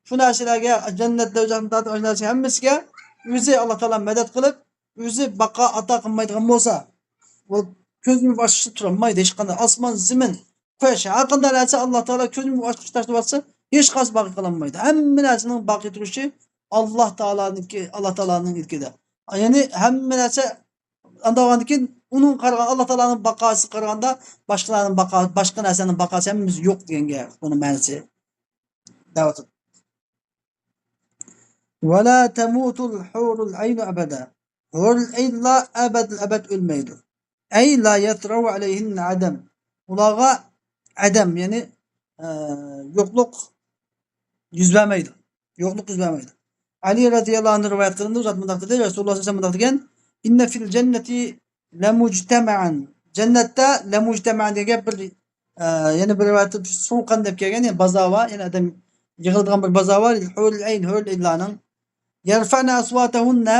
شۇ نەرسىلەرگە، جەننەت، دوزاخنى تارتىپ، ئاشۇ نەرسە ھەممىسىگە ئۆزى ئاللا تائالا مەدەت قىلىپ، ئۆزى بەقا ئاتا قىلمايدىغان بولسا، بۇ كۆز يۇمۇپ ئاچقۇچە تۇرالمايدۇ ھېچقانداق. ئاسمان، زېمىن، قۇياش، ھەر قانداق نەرسە ئاللا تائالا كۆز يۇمۇپ ئاچقۇچە تاشلىۋەتسە، ھېچقايسى باقىي قالالمايدۇ. ھەممە نەرسىنىڭ باقىي تۇرۇشى ئاللا تائالانىڭكى، ئاللا تائالانىڭ ئىلكىدە. يەنى ھەممە نەرسە ئانداق بولغاندىن كېيىن ئۇنىڭغا قارىغان، ئاللا تائالانىڭ باقاسىغا قارىغاندا باشقىلارنىڭ باقا-، باشقا نەرسىنىڭ باقاسى ھەممىسى يوق دېگەن گەپ. بۇنىڭ مەنىسى. دەۋاتىدۇ. ۋەلا تەمۇتۇل ھۇرۇل ئەينۇ ئەبەدە. ھۇرۇل ئەينلار ئەبەدىل ئەبەد ئۆلمەيدۇ. ئەي لا يەترەۋ ئەلەيھىننە ئەدەم. ئۇلارغا ئەدەم، يەنى ئە، يوقلۇق يۈز بەرمەيدۇ. يوقلۇق يۈز بەرمەيدۇ. ئەلى رەزىيەللاھۇ ئەنھۇ رىۋايەت قىلىندى، ئۇ زات مۇنداق دېدى، رەسۇلۇللاھ سەللەللاھۇ ئەلەيھى ۋەسەللەم مۇنداق دېگەن، «ئىننە فىل جەننەتى لەمۇجتەمەئەن.» جەننەتتە لەمۇجتەمەئەن دېگەن گەپ بىر، ئە، يەنە بىر رىۋايەتتە سۇۋقەن دەپ كەلگەن، يەنى بازار بار، يەنى ئادەم يىغىلىدىغان بىر بازار بار، ھۇرۇل ئەين، ھۇرۇل ئەينلارنىڭ. يەرفەئنە ئەسۋاتەھۇننە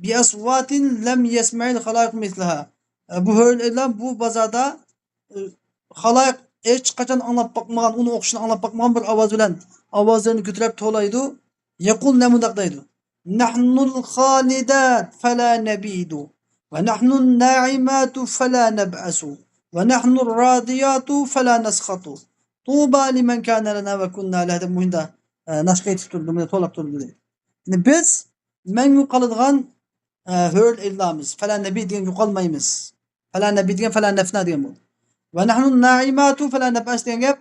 بىئەسۋاتىن لەم يەسمەئىل خالايىق مىسلەھا. ئە، بۇ ھۆرۈل ئەينلار بۇ بازاردا، ئە، خالايىق ھېچقاچان ئاڭلاپ باقمىغان، ئۇنى ئوقۇشنى ئاڭلاپ باقمىغان بىر ئاۋاز بىلەن ئاۋازلىرىنى كۆتۈرۈپ توۋلايدۇ. يەقۇلنە مۇنداق دەيدۇ، «نەھنۇل خالىدات فەلا نەبىدۇ، ۋە نەھنۇن نائىماتۇ فەلا نەبئەسۇ، ۋە نەھنۇر رادىياتۇ فەلا نەسخەتۇ. طۇبا لىمەن كانە لەنا ۋە كۇننا لەھ» دەپ مۇشۇنداق، ئە، ناشقا ئېيتىپ تۇردى، مۇنداق توۋلاپ تۇردى. يەنى بىز مەڭگۈ قالىدىغان، ئە، ھۆرۈل ئەينلارمىز. فەلا نەبىد دېگەن يوقالمايمىز. فەلا نەبىد دېگەن فەلا نەفنا دېگەن بولدى. ۋە نەھنۇ نائىماتۇ فەلا نەبئەس دېگەن گەپ،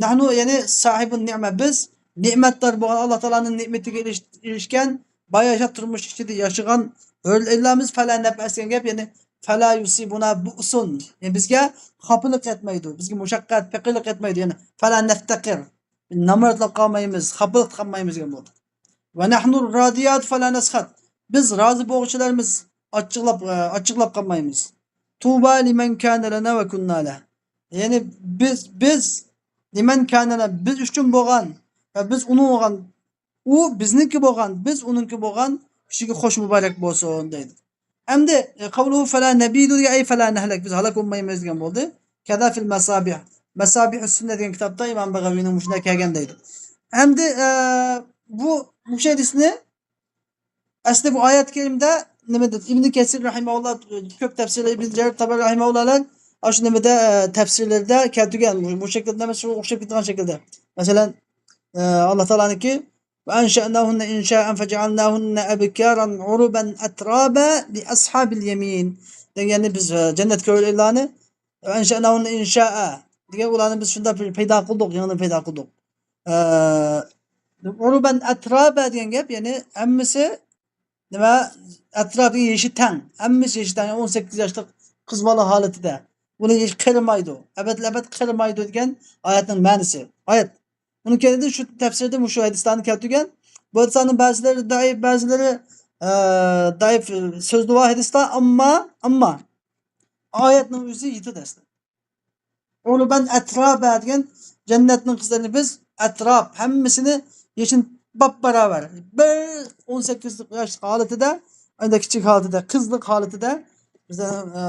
نەھنۇ، يەنى ساھىبۇن نىئمە، بىز نېمەتدار بولغان، ئاللا تائالانىڭ نېمىتىگە ئېرىش-، ئېرىشكەن، باياشات تۇرمۇش ئىچىدە ياشىغان ھۆرۈل ئەينلارمىز. فەلا نەبئەس دېگەن گەپ، يەنى فەلا يۇسىبۇنا بۇئسۇن، يەنى بىزگە خاپىلىق يەتمەيدۇ، بىزگە مۇشەققەت، پېقىرلىق يەتمەيدۇ، يەنى فەلا نەفتەقىر، نامراتلاپ قالمايمىز، خاپىلىق قالمايمىز دېگەن بولدى. ۋە نەھنۇر رادىيات فەلا نەسخەت. بىز رازى بولغۇچىلارمىز، ئاچچىقلاپ، ئاچچىقلاپ قالمايمىز. طۇبا لىمەن كانە لەنا ۋە كۇننا لەھ. يەنى بىز، بىز لىمەن كانە لەنا، بىز ئۈچۈن بولغان ۋە بىز ئۇنىڭ بولغان، ئۇ بىزنىڭكى بولغان، بىز ئۇنىڭكى بولغان كىشىگە خوش مۇبارەك بولسۇن دەيدۇ. ئەمدى، ئە، قەۋلۇھۇ فەلا نەبىدۇ دېگەن، ئەي فەلا نەھلەك، بىز ھالاك بولمايمىز دېگەن بولدى. كەزا فىل مەسابىھ. مەسابىھۇس سۈننە دېگەن كىتابتا ئىمام بەغەۋىنىڭ مۇشۇنداق كەلگەن دەيدۇ. ئەمدى، ئە، بۇ، مۇشۇ ھەدىسنى ئەسلى بۇ ئايەت كەرىمدە نېمە دېدى؟ ئىبن كەسىر رەھىمەھۇللا كۆپ تەپسىرلەر، ئىبن جەرىر تەبەرى رەھىمەھۇللالار ئاشۇ نېمىدە، ئە، تەپسىرلىرىدە كەلتۈرگەن. بۇ، بۇ شەكىلدە ئەمەس، شۇ ئوخشاپ كېتىدىغان شەكىلدە. مەسىلەن، ئە، ئاللا تائالانىڭكى، «وأنشأناهن إنشاء فجعلناهن أبكارا عربا أترابا لأصحاب اليمين» دېگەننى بىز، ئە، جەننەتكە ھۆرۈل ئەينلارنى، «وأنشأناهن إنشاء» دېگەن، ئۇلارنى بىز شۇنداق بىر پەيدا قىلدۇق، يېڭىدىن پەيدا قىلدۇق. ئە، «عربا أترابا» دېگەن گەپ، يەنى ھەممىسى نېمە، ئەتراپى يېشى تەڭ، ھەممىسى يېشى تەڭ، ئون سەككىز ياشلىق قىز بالا ھالىتىدە. ئۇنى ھېچ قېرىمايدۇ، ئەبەدىل ئەبەد قېرىمايدۇ دېگەن ئايەتنىڭ مەنىسى. ئايەت. ئۇنىڭ كەينىدىن شۇ تەپسىردە مۇشۇ ھەدىسلەرنى كەلتۈرگەن. بۇ ھەدىسلەرنىڭ بەزىلىرى زەئىپ، بەزىلىرى، ئە، زەئىپ سۆزى بار ھەدىسلەر، ئەمما، ئەمما ئايەتنىڭ ئۆزى يېتىدۇ ئەسلى. «عربا أترابا» دېگەن جەننەتنىڭ قىزلىرىنى بىز ئەتراپ، ھەممىسىنى يېشىنى باپباراۋەر. بىر ئون سەككىز ياشلىق ھالىتىدە، ئەندە كىچىك ھالىتىدە، قىزلىق ھالىتىدە بىز، ئە،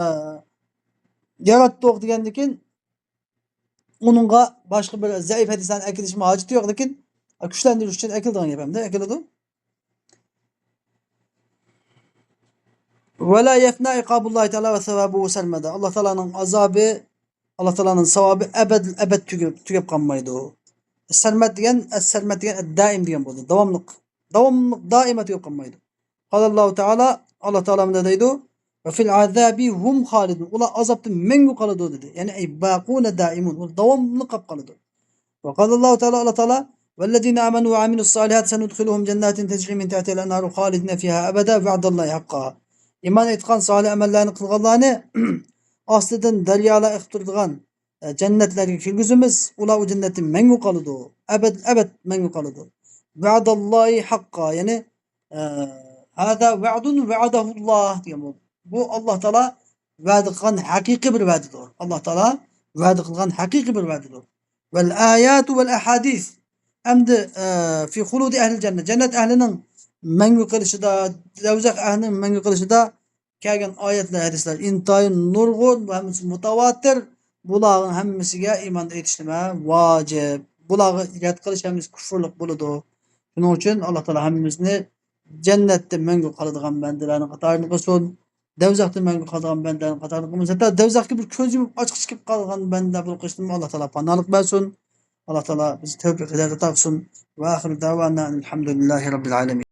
ياراتتۇق دېگەندىن كېيىن، ئۇنىڭغا باشقا بىر زەئىپ ھەدىسلەرنى ئەكېلىشمۇ ھاجىتى يوق، لېكىن كۈچلەندۈرۈش ئۈچۈن ئەكېلىدىغان گەپ ئەمدى، ئەكېلىدۇ. «ولا يفنى عقاب الله تعالى وثوابه سرمدا.» ئاللا تائالانىڭ ئازابى، ئاللا تائالانىڭ ساۋابى ئەبەد، ئەبەد تۈگەپ، تۈگەپ قالمايدۇ. سەرمەد دېگەن، ئەس سەرمەد دېگەن دائىم دېگەن بولدى. داۋاملىق. داۋاملىق، دائىما تۈگەپ قالمايدۇ. قال الله تعالى، ئاللا تائالا مۇنداق دەيدۇ، «وفي العذاب هم خالدون.» ئۇلار ئازابتا مەڭگۈ قالىدۇ دېدى. يەنى، ئەي باقۇن دائمون. ئۇلار داۋاملىق قېلىپ قالىدۇ. وقال الله تعالى، ئاللا تائالا، «والذين آمنوا وعملوا الصالحات سندخلهم جنات تجري من تحتها الأنهار خالدين فيها أبدا وعد الله حقا.» ئىمان ئېيتقان، سالىھ ئەمەللەرنى قىلغانلارنى ئاستىدىن دەريالار ئېقىپ تۇرىدىغان، ئە، جەننەتلەرگە كىرگۈزىمىز. ئۇلار ئۇ جەننەتتە مەڭگۈ قالىدۇ. ئەبەد، ئەبەد مەڭگۈ قالىدۇ. وعد الله حقا، يەنى، ئە، هذا وعد وعده الله دېگەن بولدى. بۇ ئاللا تائالا ۋەدە قىلغان ھەقىقىي بىر ۋەدىدۇر. ئاللا تائالا ۋەدە قىلغان ھەقىقىي بىر ۋەدىدۇر. والآيات والأحاديث. ئەمدى، ئە، في خلود أهل الجنة. جەننەت ئەھلىنىڭ مەڭگۈ قېلىشىدا، دوزاخ ئەھلىنىڭ مەڭگۈ قېلىشىدا كەلگەن ئايەتلەر، ھەدىسلەر ئىنتايىن نۇرغۇن، بۇ ھەممىسى مۇتەۋاتىر. بۇلارنىڭ ھەممىسىگە ئىمان ئېيتىش نېمە؟ ۋاجىپ. بۇلارغا رەت قىلىش ھەممىسى كۇفرلۇق بولىدۇ. شۇنىڭ ئۈچۈن ئاللا تائالا ھەممىمىزنى جەننەتتە مەڭگۈ قالىدىغان بەندىلەرنىڭ قاتارىدا قىلسۇن. دوزاختا مەڭگۈ قالىدىغان بەندىلەرنىڭ قاتارىدا قىلمىسۇن. ھەتتا دوزاخقا بىر كۆز يۇمۇپ ئاچقۇچە كىرىپ قالغان بەندە بولۇپ قېلىشتىنمۇ ئاللا تائالا پاناھلىق بەرسۇن. ئاللا تائالا بىزنى تەۋپىق ھىدايەت ئاتا قىلسۇن. وآخر دعوانا أن الحمد لله رب العالمين.